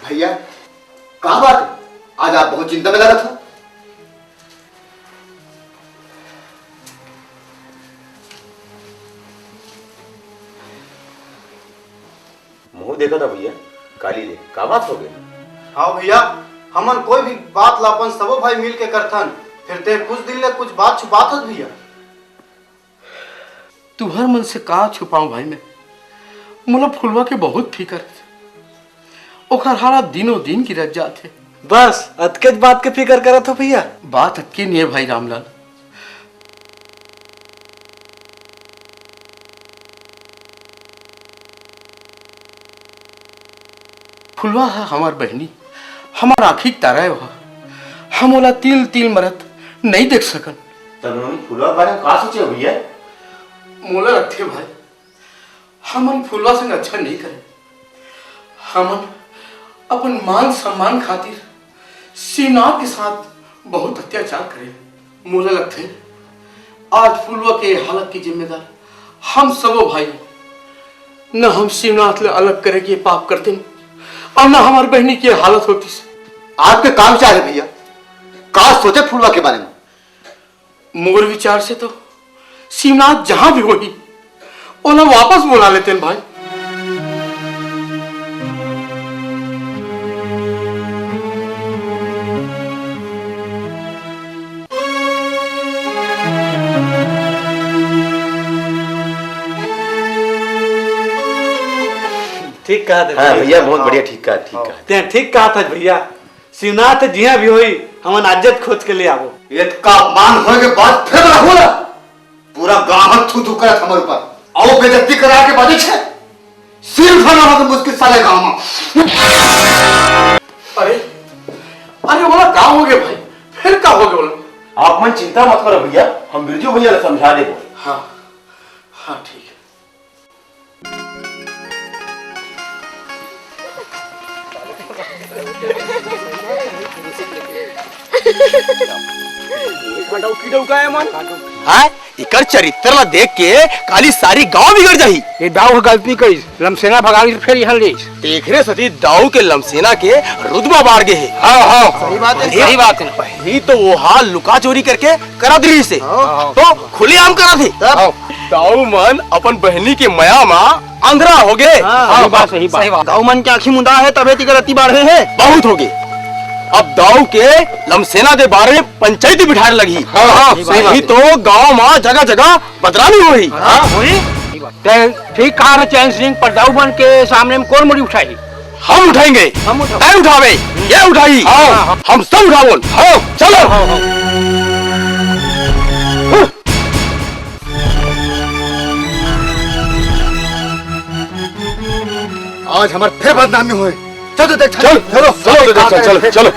भैया, का बात है? आज आप बहुत चिंता में लगत हो। मुंह देखा था भैया, काली ले, का बात हो गई? हाँ भैया, हमन कोई भी बात ला अपन सबो भाई मिल के करथन, फिर ते कुछ दिन ले कुछ बात छुपात हस भैया। तुहर मन से का छुपाऊं भाई मैं, मोला फुलवा के बहुत फिकर हे। ओकर हालत दिनों दिन गिरत जात हे। बस अतकेच बात के फिकर करत हो भैया? बात अतके नइ हे भाई रामलाल। फुलवा ह हमर बहिनी, हमर आँखी के तारा हे ओहा। हम ओला तिल तिल मरत नइ देख सकन। त नोनी फुलवा के बारे म का सोचे हो भैया? मोला लगथे भाई, हमन फुलवा संग अच्छा नइ करे। हमन अपन मान सम्मान खातिर शिवनाथ के साथ बहुत अत्याचार करे। मोला लगथे, आज फुलवा के हालत के जिम्मेदार हम सबो भाई। न हम शिवनाथ ले अलग करे के पाप करतेन अउ न हमर बहिनी के हालत होतिस। आपके का विचार हे भैया? का सोचे फुलवा के बारे म? मोर विचार से तो शिवनाथ जहां भी होही, ओला वापस बुला लेतेन भाई। कहा दे हाँ भैया। भैया, बहुत बढ़िया, ठीक कहा, ठीक कहा। तें ठीक कहा था भैया, शिवनाथ जिहाँ भी होई, हमन आजत खोज के ले आबो। एतका अपमान होए के बाद फेर बोला, पूरा गांव ह थू थू करत हमर ऊपर। अउ बेइज्जती करा के बाजे छे। सिर उठाना होगा मुश्किल साले गांव में। अरे, अरे, बोला का हो गया भाई? फिर का हो गया बोला? आप मन चिंता मत करो भैया, हम बिरजू भैया ला समझा देबो। हाँ, हाँ, ठीक है। हाँ, इकर चरित्र ला देख के काली सारी गांव बिगड़ जाही। ये दाऊ ह गलती करिस, लमसेना भगा के फेर यहाँ ले आइस। तेखरे सेती दाऊ के लमसेना के रुतबा बाढ़ गे हे। हाँ, हाँ। सही बात है, सही बात है। पहली तो वो हाल लुका चोरी करके करत रहिस हे, हाँ। तो खुलेआम करत हे। तब? दाऊ मन अपन बहिनी के मया मा अंधरा हो गे। हाँ, सही बात, सही बात। दाऊ मन के आँखी मुंदा हे, तभे तिकर अति बाढ़े हे। बहुत हो गे। अब दाऊ के लमसेना के बारे में पंचायती बिठाए लगही। हाँ, हाँ, सही बात। नहीं तो गांव मा जगह-जगह बदनामी होही। हाँ, होही। ते ठीक कहा रे चैन सिंह, पर दाऊ मन के सामने में कौन मुड़ी उठाही? हम उठाएंगे। हम उठाओ। तय उठावे, ये उठाई। हाँ, हाँ। हम सब उठावन। हाँ, चलो। हाँ, हाँ। आज हमार फिर बदनामी होए। चल तो देख, चल, चलो, चलो तो देख, चल, चलो।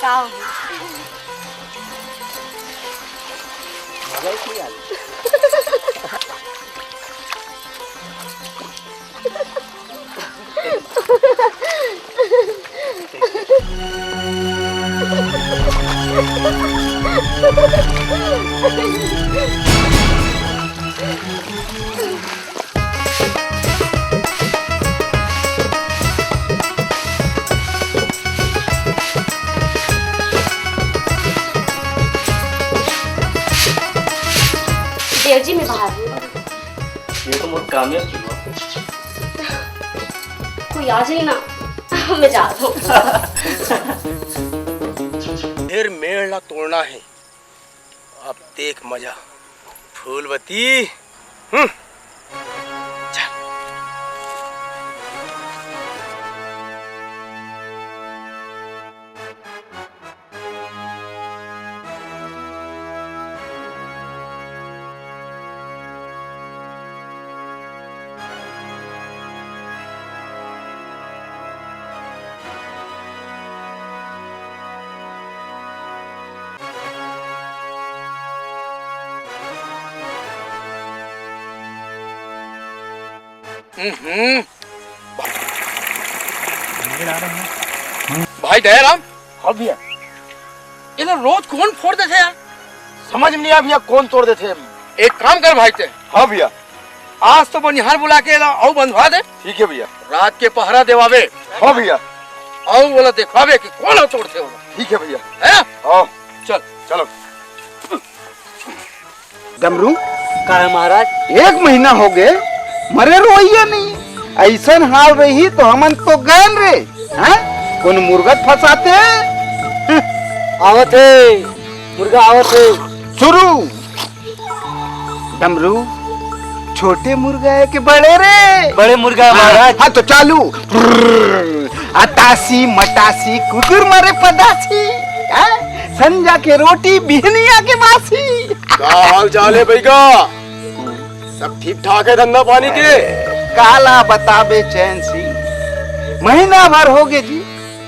का हो गया? देव जी, मैं बाहर हूँ। ये तो मोर काम है। कोई आ जाए ना, मैं जात हूँ। ढेर मेड़ ला तोड़ना है, अब देख मजा। फूलवती, हम्म, चल। हम्म। भाई दयाराम। हाँ भैया। ये तो रोज कौन फोड़ देथे यार? समझ में नहीं आया भैया, कौन तोड़ देथे? एक काम कर भाई ते। हाँ भैया। आज तो बनिहार बुला के ला, अउ बंधवा दे। ठीक है भैया। रात के पहरा देवावे। हाँ भैया। अउ बोला देखवावे कि कौन ह तोड़थे बोला। ठीक है भैया। है ना? हाँ। चल। चलो। डमरू, का है महाराज? एक महीना हो गए, मरे रोइया नहीं। ऐसन हाल रही तो हमन तो गैन रे, हैं? कौन मुर्गा फंसाते? आवत हे, मुर्गा आवत हे। शुरू। डमरू, छोटे मुर्गा है कि बड़े रे? बड़े मुर्गा है, हाँ, महाराज। हाँ, तो चालू। अतासी मटासी कुकुर मरे पदासी, हैं? संजा के रोटी बिहनिया के बासी। का हाल चाल है भैया? सब ठीक ठाक है धंधा पानी के? काला बताबे चैन सिंह, महीना भर हो गए जी,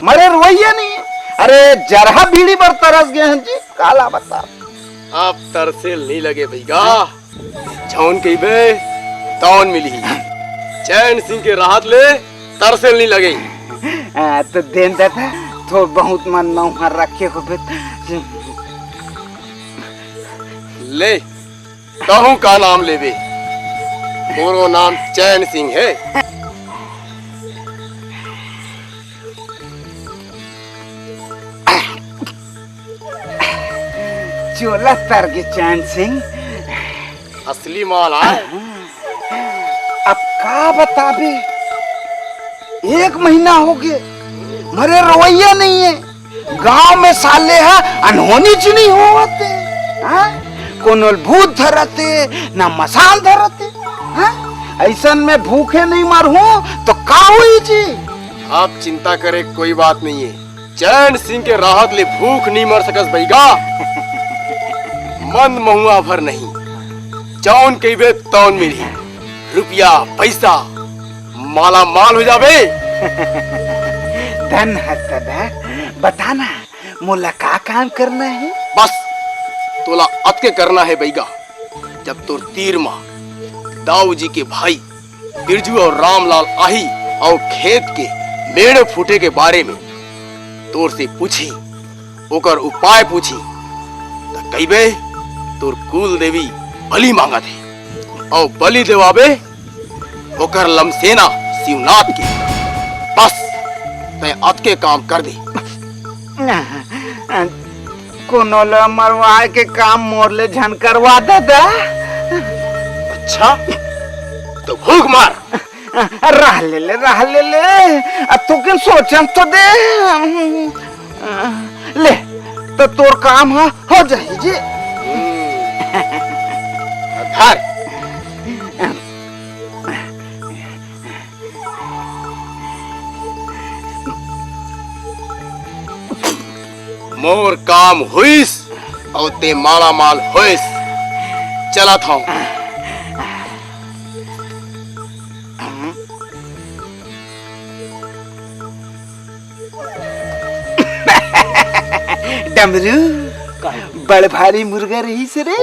मरे रोइया नहीं। अरे जरहा बीड़ी बर तरस गए हैं जी, काला बताबे। अब तरसेल नहीं लगे भैया, जौन कहिबे तौन मिलही। चैन सिंह के रहत ले तरसेल नहीं लगे। आ, तो देन दादा, तो बहुत मन नौहर रखे हो बे। ले, कहूँ का नाम लेबे? मोरो नाम चैन सिंह है। चोला तर गे चैन सिंह। असली माल आय। अब का बताबे, एक महीना हो गे, मरे रवैया नहीं है। गांव में साले ह अनहोनी च नहीं होवत हे, हाँ? कोनो ल भूत धरत हे, ना मसान धरत हे, हाँ? अइसन में भूखे नहीं मरहूं तो का होई जी? आप चिंता करे कोई बात नहीं है, चैन सिंह के राहत ले भूख नहीं मर सकस बइगा। मन महुआ भर नहीं, जौन कहिबे तौन मिलही, रुपया पैसा माला माल हो जाबे। धन हस दादा, बताना मोला का काम करना है? बस तोला अतके करना है बइगा, जब तोर तीर मा दाऊ जी के भाई बिरजू अउ रामलाल आही अउ खेत के मेड़ फूटे के बारे में तोर से पूछी, ओकर उपाय पूछी, त कहिबे तोर कुल देवी बलि मांगत हे अउ बलि देवाबे ओकर लमसेना शिवनाथ के। बस तैं अतके काम कर दे। कोनो ल मरवाए के काम मोर ले झन करवा दादा। अच्छा, तो भूख मार। रह ले ले, रह ले ले, आ तू के सोचन तो दे। ले, तो तोर काम ह हो जाही जी। धर। मोर काम होइस अउ ते मालामाल होइस। चलत हंव। डमरू, बड़ भारी मुर्गा रहिस रे।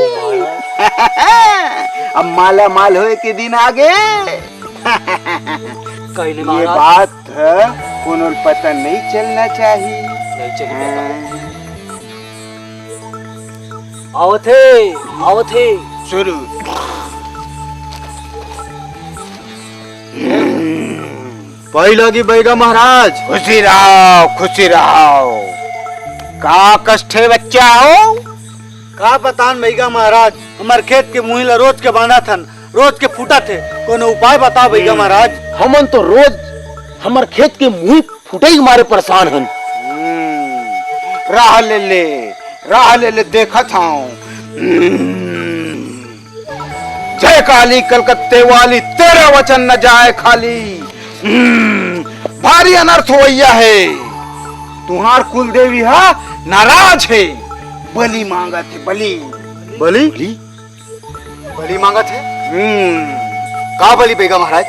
अब मालामाल होए के दिन आगे। कहिले ये महाराज। बात ह कोनो ल पता नहीं चलना चाहिए। नहीं चली पता। हाँ। आवत हे, आवत हे। शुरू। पहिला की बइगा महाराज। खुशी रहो, खुशी रहो। का कष्ट हे बच्चा हो? का बतान बइगा महाराज, हमर खेत के मुही ला रोज के बांधत हन, रोज के फूटत हे, कोनो उपाय बताओ बइगा महाराज। हमन तो रोज हमर खेत के मुही फूटे के मारे परेशान हन। हम्म, राह ले ले, राह ले ले, देखत हंव। हम्म, जय काली कलकत्ते वाली, तेरा वचन न जाए खाली। हम्म, भारी अनर्थ होइया हे। तुहार कुलदेवी हा नाराज हे, बलि मांगत हे, बलि। बलि? बलि मांगत हे? हम्म। का बलि बइगा महाराज?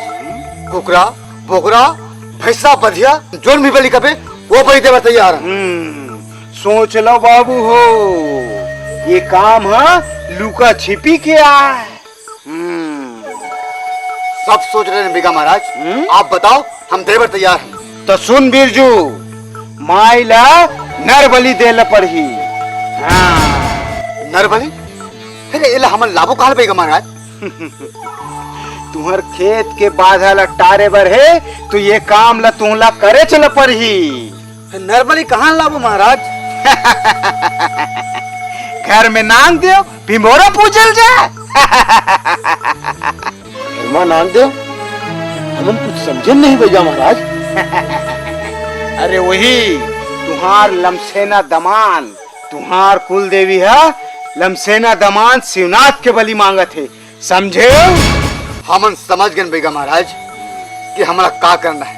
कुकरा, बोकरा, भैंसा, बधिया, जोन भी बलि कबे, वो बलि देबर तैयार हे। हम्म। सोच लो बाबू हो, ये काम ह लुका छिपी के आय। हम्म। सब सोच रहे हैं बइगा महाराज, हम्म? आप बताओ, हम देबर तैयार हैं। तो सुन बिरजू, माई ला नर बलि दे ल पड़ही। हाँ। नर बलि? फिर एला हमन लाबो कहाँ ले बइगा महाराज? तुहर खेत के बाधा ल टारे बर हे, तो ये काम ल तुहला करे चल पड़ही। नर बलि कहाँ लाबो महाराज? घर में नांग देव, भिंभोरा पूजल जा। घर में नांग देव? हमन कुछ समझे नहीं बइगा महाराज। अरे वही, तुहार लमसेना दमान, तुहार कुल देवी ह लमसेना दमान शिवनाथ के बलि मांगत हे, समझे? हमन समझ गए बइगा महाराज कि हमरा का करना है।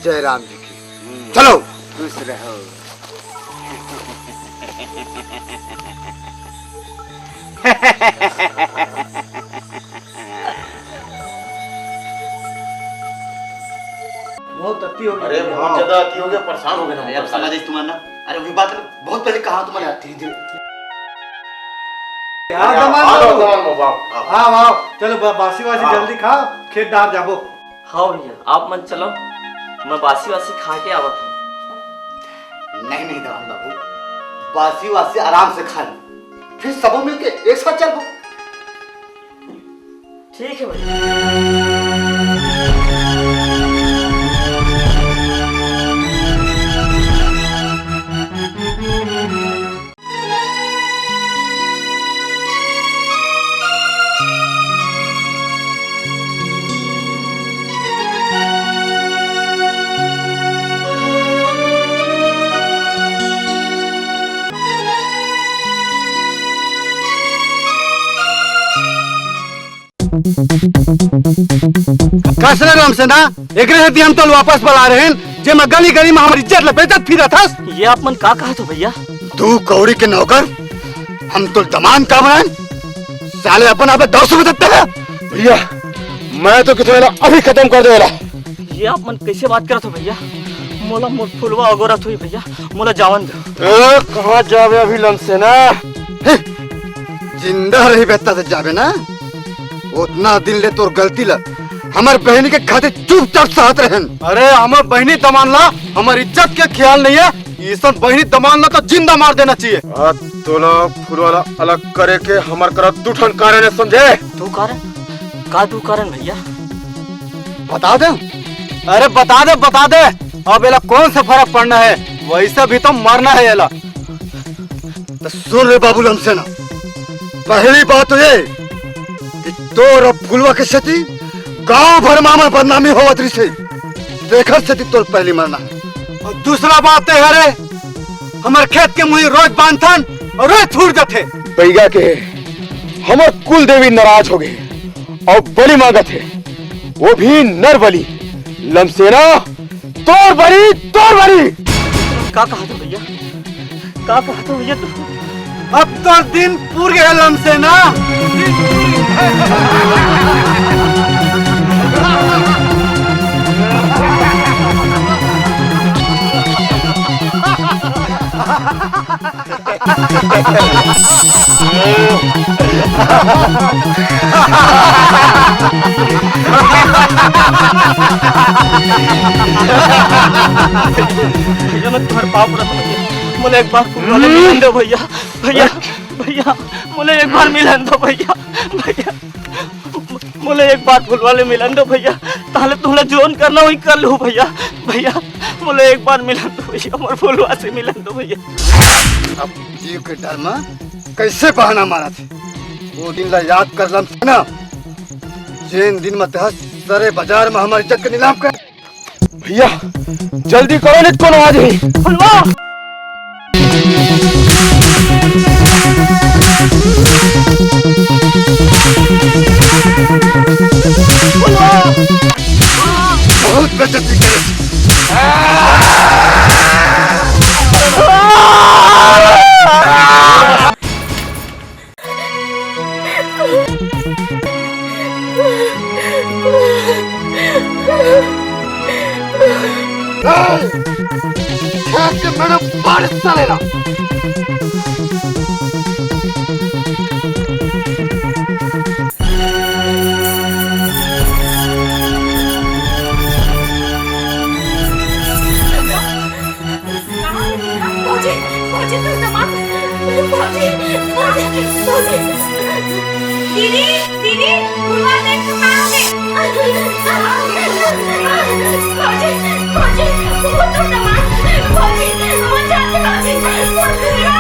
जय राम जी की। चलो। खुश रहो। बहुत अति हो गया। अरे, बहुत ज्यादा अति हो गया, परेशान हो गए हम। अरे, अब समझ आई तुम्हारा ना। अरे, वही बात है, बहुत पहले कहा तुम्हारे यार, धीरे-धीरे। हाँ, अरे, दमान आओ, बाबू। दमान बाबू, आओ, आओ। हाँ, आओ। चलो, बा-, बासी वासी हाँ। जल्दी खा, खेत डार जाबो। हाँ भैया, आप मन चलो, मैं बासी वासी खा के आवत हूँ। नहीं, नहीं, दमान बाबू, बासी वासी आराम से खा लो, फिर सबो मिलके एक साथ चलबो। ठीक है भैया। कस ले लमसेना, एकरे सेती हम तोला वापस बला रहे हन, जे मैं गली गली में हमर इज्जत ल बेचत फिरत हस। ये आप मन का कहत हो भैया? दू कौड़ी के नौकर, हम तो दमान का बनान? साले अपन आप दस रुपए देते हैं। भैया, मैं तो कितने ला अभी खत्म कर देला। ये आप मन कैसे बात करत हो भैया? मोला मोर फुलवा अगोरत होही भैया, मोला जावन दे। ए, कहाँ जाबे अभी लमसेना? हे, जिंदा रहिबे त जाबे ना। ओतना दिन ले तोर गलती ला हमर बहिनी के खातिर चुपचाप सहत रहेन। अरे, हमर बहिनी दमान ला हमर इज्जत के ख्याल नहीं है। इसन बहिनी दमान ला तो जिंदा मार देना चाहिए। आ तोला फुलवा ला अलग करे के हमर करा दू ठन कारण है, समझे? दू कारण? का दू कारण भैया? बता दे। अरे बता दे, बता दे। अब एला कौन सा फर्क पड़ना है, वैसे भी तो मरना है एला। तो सुन रे बाबू लमसेना, पहली बात तो ये कि तोर अउ फुलवा के सेती गांव भर में हमर बदनामी होवत रहिसे। तेखर सेती तोर पहली मरना है। अउ दूसरा बात तो है रे, हमर खेत के मुही रोज बांधथन अउ रोज फूट जाथे। बैगा के हमर कुल देवी नाराज हो गए अउ बलि मांगत हे, वो भी नर बलि। लमसेना, तोर बलि, तोर बलि। का कहत हो भैया? का कहत हो भैया तू? अब तोर दिन पूर गए लमसेना। भैया, मैं तुम्हारे पाँव पड़त हूँ भैया, मोला एक बार फुलवा ले मिलन दो भैया, भैया, भैया, मोला एक बार मिलन दो भैया, भैया, मोला एक बार फुलवा ले मिलन दो भैया, ताहले तोला जोन करना वही कर लूँ भैया, भैया, मोला एक बार मिलन दो भैया, मोर फुलवा से मिलन दो भैया। अब जीव के डर में कैसे बहाना मारत हे? वो दिन ला याद कर लमसेना, जेन दिन में तहस सरे बाजार में हमर इज्जत के नीलाम कर। भैया, जल्दी करो, नहीं तो कोनो आ जाही। फुलवा! फुलवा! बहुत बेइज्जती करे। भौजी, भौजी, तोर दमाद। भौजी, भौजी, भौजी। दीदी, दीदी, फुलवा देख तो कहाँ है? भौजी, भौजी, वो तोर दमाद। भौजी, मत जा, भौजी, वो फुलवा।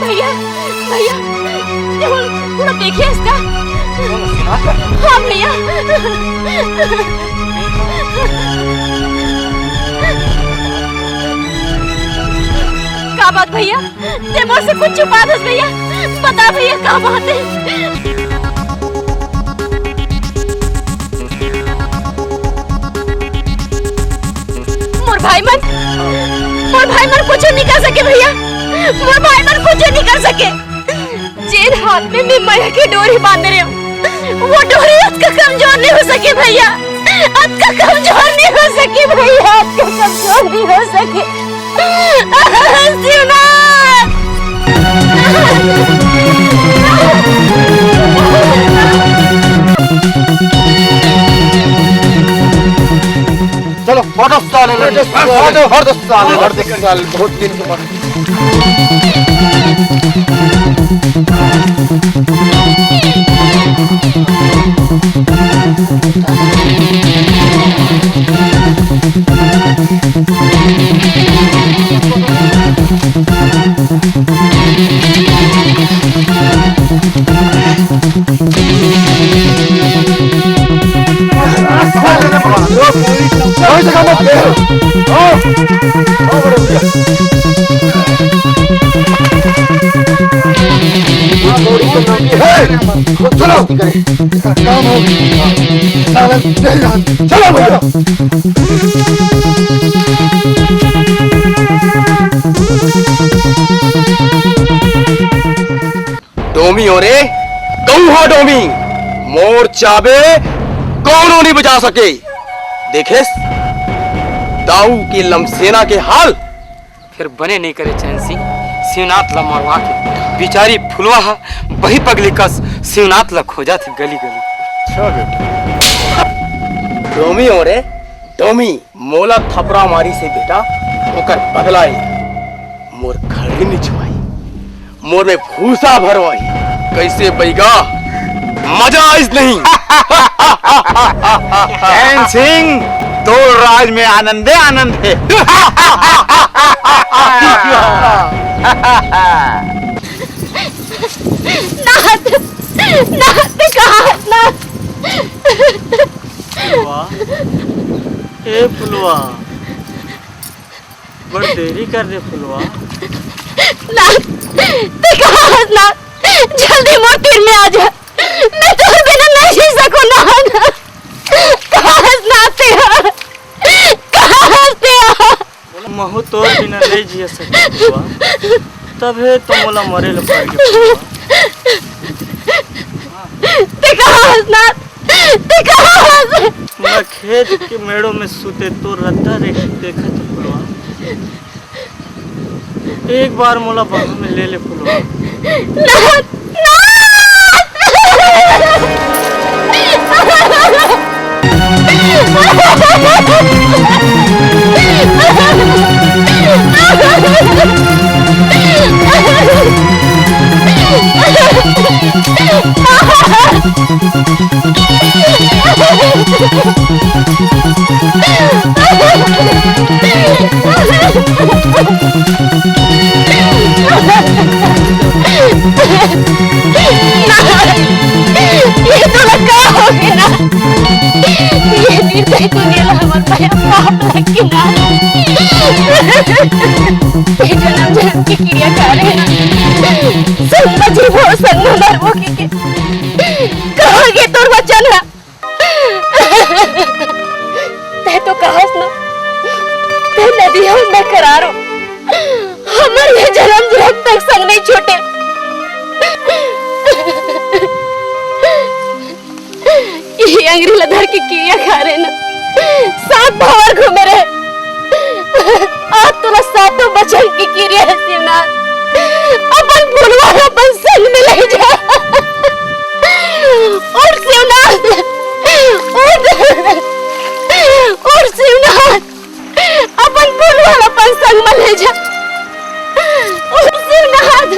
भैया, भैया, ये वो पूरा देखिए इसका। हाँ भैया। का बात भैया? ते मोर से कुछ छुपात हस भैया, बता भैया का बात हे? मोर भाई मन, मोर भाई मन कुछ नहीं कर सके भैया, मोर भाई मन कुछ नहीं कर सके। जेन हाथ में मैं मया के डोरी बांधे रहेंव, वो डोरी अतका कमजोर नहीं हो सके भैया, अतका कमजोर नहीं हो सके भैया, अतका कमजोर नहीं हो सके। शिवनाथ! चलो, फोटो साले, फोटो, फोटो साले, फोटो साले, बहुत दिन के बाद। हे, चलो। इसका काम हो गया। साला, चलो भैया। डोमी हो रे, कहूँ हो डोमी, मोर चाबे कोनो नहीं बजा सके। देखेस, दाऊ के लमसेना के हाल। फिर बने नहीं करे चैन सिंह, शिवनाथ ला मरवा के। बिचारी फुलवा हा बही पगली कस शिवनाथ ला खोजत हे गली गली। अच्छा बेटा। डोमी हो रे, डोमी। मोला थपरा मारिस हे बेटा, ओकर बदला ए। मोर खड़री में छुआई, मोर में भूसा भरवाई। कैसे बैगा, मजा आइस नहीं? चैन सिंह, तोर राज में आनंदे आनंद हे। नाथ, नाथ, कहाँ नाथ? फुलवा, ए फुलवा, बड़ देरी कर दे फुलवा। नाथ, ते कहाँ हस नाथ? जल्दी मोर तीर में आ जा। मैं तोर बिना नहीं जी सकूं नाथ। कहाँ हस नाथ ते? कहाँ हस ते? महू तोर बिना नहीं जी सके फुलवा। तभे तो मोला मरे ल पड़ गे फुलवा। ते कहाँ हस नाथ? ते कहाँ हस? मैं खेत के मेड़ो में सुते तोर रद्दा देख, देखत हूँ फुलवा। एक बार मोला बाहों में ले ले फुलवा। नाथ, नाथ। ये तोला का हो गे ना? ये निर्दयी दुनिया ला हमर पाप लग गे ना। ये जनम जनम के किरिया खा रहे हैं। संग में जीबो, संग में मरबो कहिके। कहाँ गे तोर वचन हा? तैं तो कहस ना, तैं नदी हो, मैं करार हो। हमर ये जनम जनम तक संग नहीं छूटे। ये अंगरी ला धर के किरिया खा रहे ना, सात भंवर घूमे रहे। आज तोला सातों बचन के किरिया हे शिवनाथ, अपन फुलवा ला अपन संग में ले जा। उठ शिवनाथ, उठ, उठ शिवनाथ, अपन फुलवा ला अपन संग में ले जा। उठ शिवनाथ।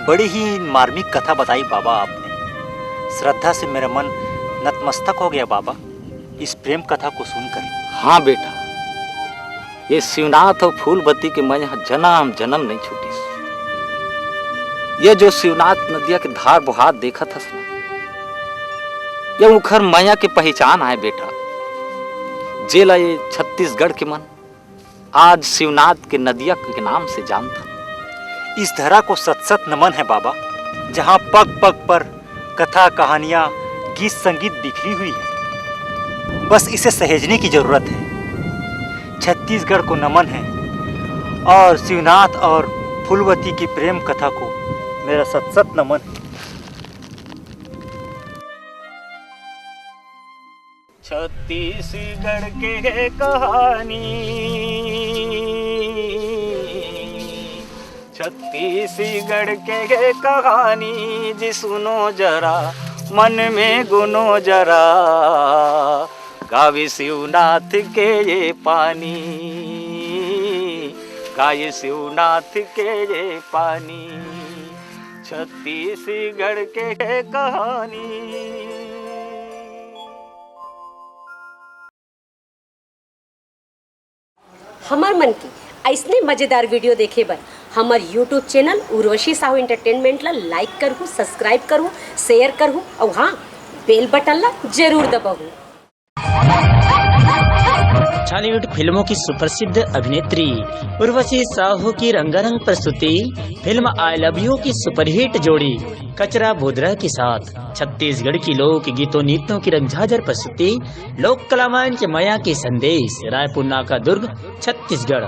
बड़ी ही मार्मिक कथा बताई बाबा आपने। श्रद्धा से मेरा मन नतमस्तक हो गया बाबा, इस प्रेम कथा को सुनकर। हाँ बेटा, ये शिवनाथ अउ फूलवती के मया ह जनम जनम नइ छूटिस। ये जो शिवनाथ नदिया के धार बोहात देखत हस ना, ये उखर मया के पहिचान आय बेटा, जेला ये छत्तीसगढ़ के मन आज शिवनाथ के नदिया के नाम से जानथन। इस धरा को सत सत नमन है बाबा, जहाँ पग पग पर कथा, कहानियाँ, गीत संगीत बिखरी हुई है। बस इसे सहेजने की जरूरत है। छत्तीसगढ़ को नमन है और शिवनाथ और फूलवती की प्रेम कथा को मेरा सत सत नमन है। छत्तीसगढ़ के कहानी, छत्तीसगढ़ के कहानी जी सुनो जरा, मन में गुनो जरा, गावे शिवनाथ के ये पानी, गाए शिवनाथ के ये पानी, छत्तीसगढ़ के कहानी। हमर मन के अइसने मजेदार वीडियो देखे बर हमर YouTube channel Urvashi Sahu entertainment ला लाइक करहू, सब्सक्राइब करहू, शेयर करहू अउ हाँ, बेल बटन ला जरूर दबाहू। छॉलीवुड फिल्मों की सुप्रसिद्ध अभिनेत्री उर्वशी साहू की रंगारंग प्रस्तुति फिल्म आई लव यू की सुपरहिट जोड़ी कचरा भुदरा के साथ छत्तीसगढ़ की लोक गीतों नृत्यों की रंगझाझर प्रस्तुति लोक कला मंच मया के संदेश, रायपुर नाका दुर्ग, छत्तीसगढ़।